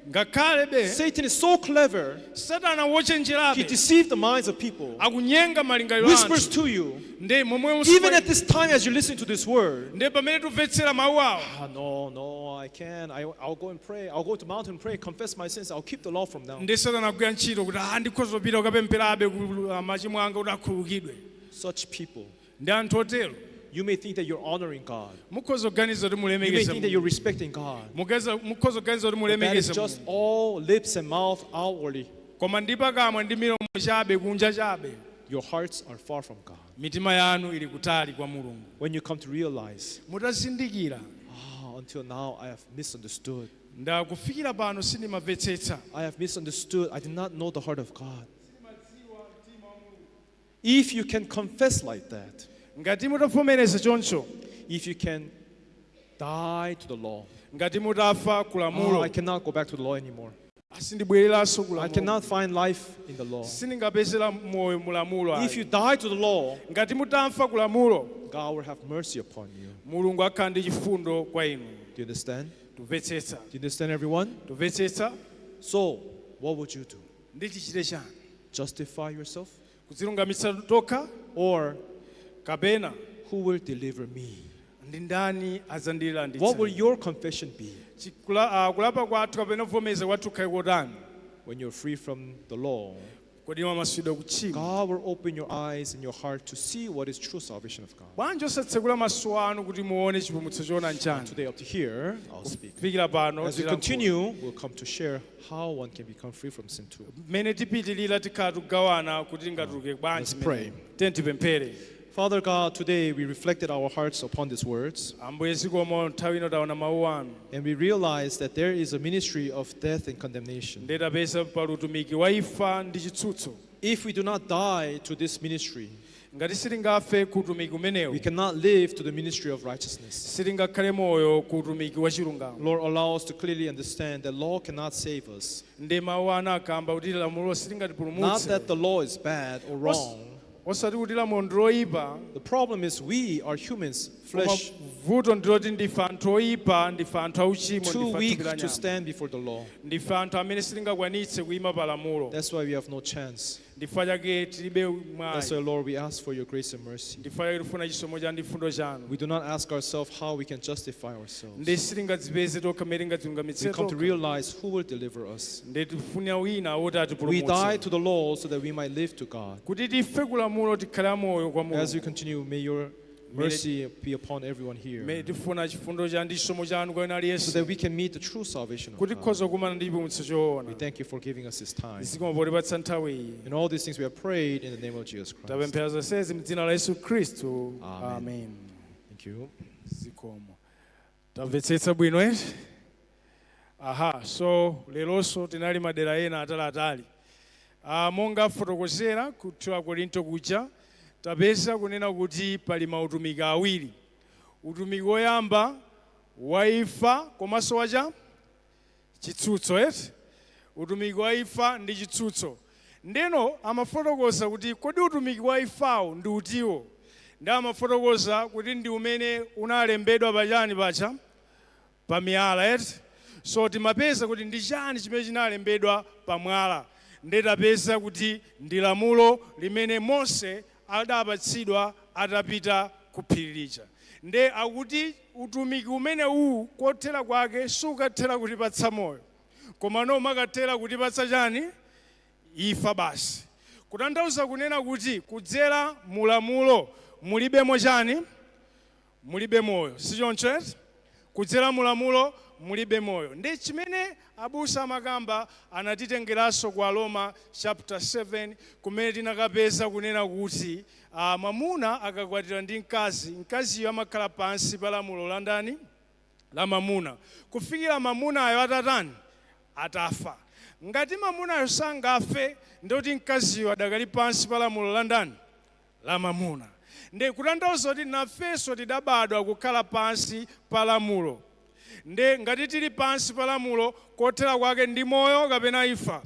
Ngakhale be, Satan is so clever. Satana He wochenjerabe, deceived the minds of people, akunyenga malingaliro whispers anthu. to you, Ndi momwe even at this time as you listen to this word. Ndi pamene tumvetsera mawu awo, "Ah, no, no, I can't. I'll go and pray. I'll go to mountain and pray, confess my sins. I'll keep the law from now." Ndi Satana akugwira ntchito kuti ah, ndikhoza kupita kukapempherabe ku machimo anga kuti akhululukidwe. Such people, Ndi anthu otero, you may think that you're honoring God. Mukhoza kuganiza kuti You may mulemekeza think that you're respecting God. Mulungu. Mukhoza kuganiza kuti But that is mulemekeza just Mulungu. all lips and mouth outwardly. Koma ndi pakamwa ndi milomo chabe, kunja chabe. Your hearts are far from God. Mitima yanu ili kutali kwa Mulungu. When you come to realize, Mutazindikira, "Ah, until now I have misunderstood. Ndakufikira pano sindimamvetsetsa. I have misunderstood. I did not know the heart of God." If you can confess like that, Ngati mutavomereza choncho, if you can die to the law, ngati mutafa "Oh, kulamulo, I cannot go back to the law anymore. Sindibwereranso I kulamulo, cannot find life in the law." sindingapezera moyo mulamulo If ayi. you die to the law, Ngati mutamfa kulamulo, God will have mercy upon you. Mulungu akhala ndi chifundo kwa inu. Do you understand? Tumvetsetsa? Do you understand, everyone? Tumvetsetsa? So, what would you do? Ndi tichite chani? Justify yourself? Kudzilungamitsa tokha? Or Kapena who will deliver me? Ndi ndani adzandilanditsa? What will your confession be Kulapa kwathu kapena kuvomereza kwathu kukhale kotani? When you're free from the law? Kodi mwamasulidwa kutchimo? God will open your eyes and your heart to see what is true salvation of God. Bwanji osatsekula maso anu kuti muone chipulumutso choona nchani? Today, up to here, I'll speak. Kufikira pano As we tilankhula. continue, we'll come to share how one can become free from sin too. Mmene tipitirira tikhala tikugawana kuti tingatuluke bwanji. Let's pray. Tiyeni tipemphere. Father God, today we reflected our hearts upon these words, Ambuye zikomo, nthawi ino taona mawu anu, and we realized that there is a ministry of death and condemnation. Ndiye tapeza pali utumiki wa imfa ndi chitsutso. If we do not die to this ministry, Ngati sitingafe ku utumiki umenewu, we cannot live to the ministry of righteousness. Sitingakhale moyo ku utumiki wa chilungamo. Lord, allow us to clearly understand that law cannot save us. Ndi mawu anu akamba kuti lamulo Not sitingatipulumutse. that the law is bad or wrong. Osati kuti lamulo ndi loyipa. The problem is we are humans, Koma flesh, vuto ndiloti ndife anthu oyipa, ndife anthu auchimo, too ndife weak athupi la to nyama. stand before the law. Ndife anthu amene sitingakwanitse kuyima pa lamulo. That's why we have no chance. Ndifa chake tilibe That's why, mwayi. Lord, we ask for your grace and mercy. Ndifa chake tifuna chisomo chanu ndi chifundo chanu. We do not ask ourselves how we can justify ourselves. Ndi sitingadzipeze tokha mmene tingadzilungamitse We come to tokha. realize who will deliver us. Ndi tifuna wina woti We die atipulumutse. to the law so that we might live to God. Kuti tife kulamulo tikhale amoyo kwa As we Mulungu. continue, may your mercy be upon everyone Mmene here tifuna chifundo chanu ndi chisomo chanu kwa ena so aliyense, that we can meet the true salvation of kuti God. tikhoza kukumana ndi chipulumutso choona. We thank you for giving us this time. Zikomo potipatsa nthawi iyi. In all these things we have prayed in the name of Jesus Christ. Tapemphera zonsezi mdzina la Yesu Khristu. Amen. Amen. Thank you. Zikomo. Tamvetsetsa bwino eti? Aha, so leronso tinali madera ena ataliatali. Monga fotokozera ku 2 Korinto kuja, tapeza kunena kuti pali mautumiki awiri: utumiki woyamba wa imfa komanso wacha chitsutso eti, utumiki wa imfa ndi chitsutso. Ndeno amafotokoza kuti kodi utumiki wa imfawo ndi utiwo? Ndi amafotokoza kuti ndi umene unalembedwa pachani pacha, pa miyala eti. So timapeza kuti ndi chani chimene chinalembedwa pa mwala? Ndetapeza kuti ndi lamulo limene Mose adapatsidwa atapita ku phiri lija. Nde akuti utumiki umene uwu kothera kwake sukathera kutipatsa moyo. Koma umakathera kutipatsa chani? Imfa basi. Kutanthauza kunena kuti kudzera mulamulo mulibemo chani? Mulibe moyo, sichoncho eti? Kudzera mulamulo mulibe moyo. Ndi chimene abusa amakamba, anatitengeranso ku Aroma chapter 7, kumene tinakapeza kunena kuti mwamuna akakwatira ndi mkazi, mkaziyo amakhala pansi pa lamulo la ndani? La mamuna, kufikira mamunayo atatani? Atafa. Ngati mamunayo sangafe, ndikuti mkaziyo adakali pansi pa lamulo la ndani? La mamuna. Ndi kutanthauza kuti nafenso tidabadwa kukhala pansi pa lamulo. Ndi ngati tili pansi pa lamulo, kothera kwake ndi moyo kapena imfa?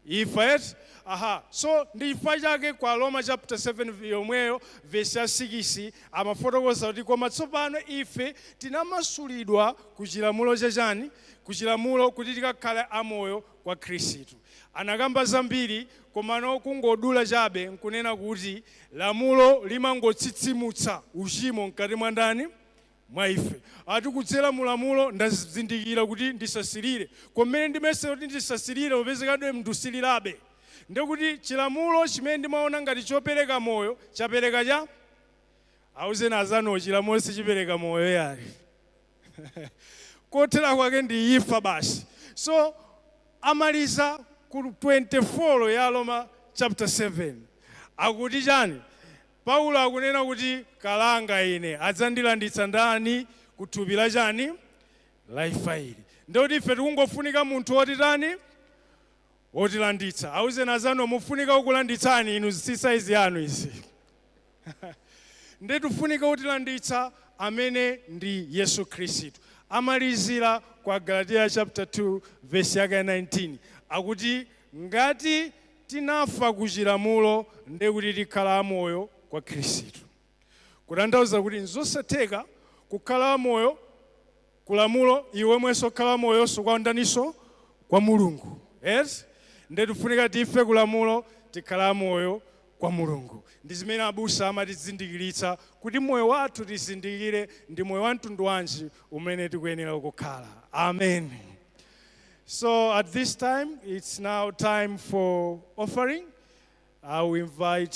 Imfa eti? Aha, so ndi chifukwa chake kwa Roma chapter 7 yomweyo, vesi ya 6, amafotokoza kuti koma tsopano ife tinamasulidwa ku chilamulo chachani? Ku chilamulo, kuti tikakhale amoyo kwa Khristu. Anakamba zambiri, komano kungodula chabe nkunena kuti lamulo limangotsitsimutsa uchimo mkati mwa ndani? Mwa ife. Ati kudzera mulamulo ndazindikira kuti ndisasirire, komene ndimese kuti ndisasirire, upezekadwe mndusilirabe. Ndikuti chilamulo chimene ndimaona ngati chopereka moyo chapereka cha. Auzeni azanuwo, chilamulo sichipereka moyo yayi, kothera kwake ndi imfa basi. So amaliza ku 24 ya Roma chapter 7, akuti chani? Paulo akunena kuti, "Kalanga ine, adzandilanditsa ndani ku thupi la chani? La imfa ili?" Ndikuti ife tikungofunika munthu wotitani? Wotilanditsa. Auzeni azanu, mufunika kukulanditsani inu, si size yanu izi. Ndi tifunika kutilanditsa amene ndi Yesu Khristu. Amalizira kwa Galatiya chapter 2 verse yake ya 19, akuti ngati tinafa ku chilamulo, ndekuti tikhala amoyo kwa Khristu. Kutanthauza kuti nzosatheka kukhala amoyo kulamulo iwe mwenso kukhala moyonso kwa ndaniso? Kwa Mulungu, yes. Nde tifunika tife kulamulo, tikhala amoyo kwa Mulungu. Ndi zimene abusa amatizindikiritsa kuti moyo wathu tizindikire ndi moyo wa mtundu wanji umene tikuyenera kukhala. Amen. So at this time, it's now time for offering. I will invite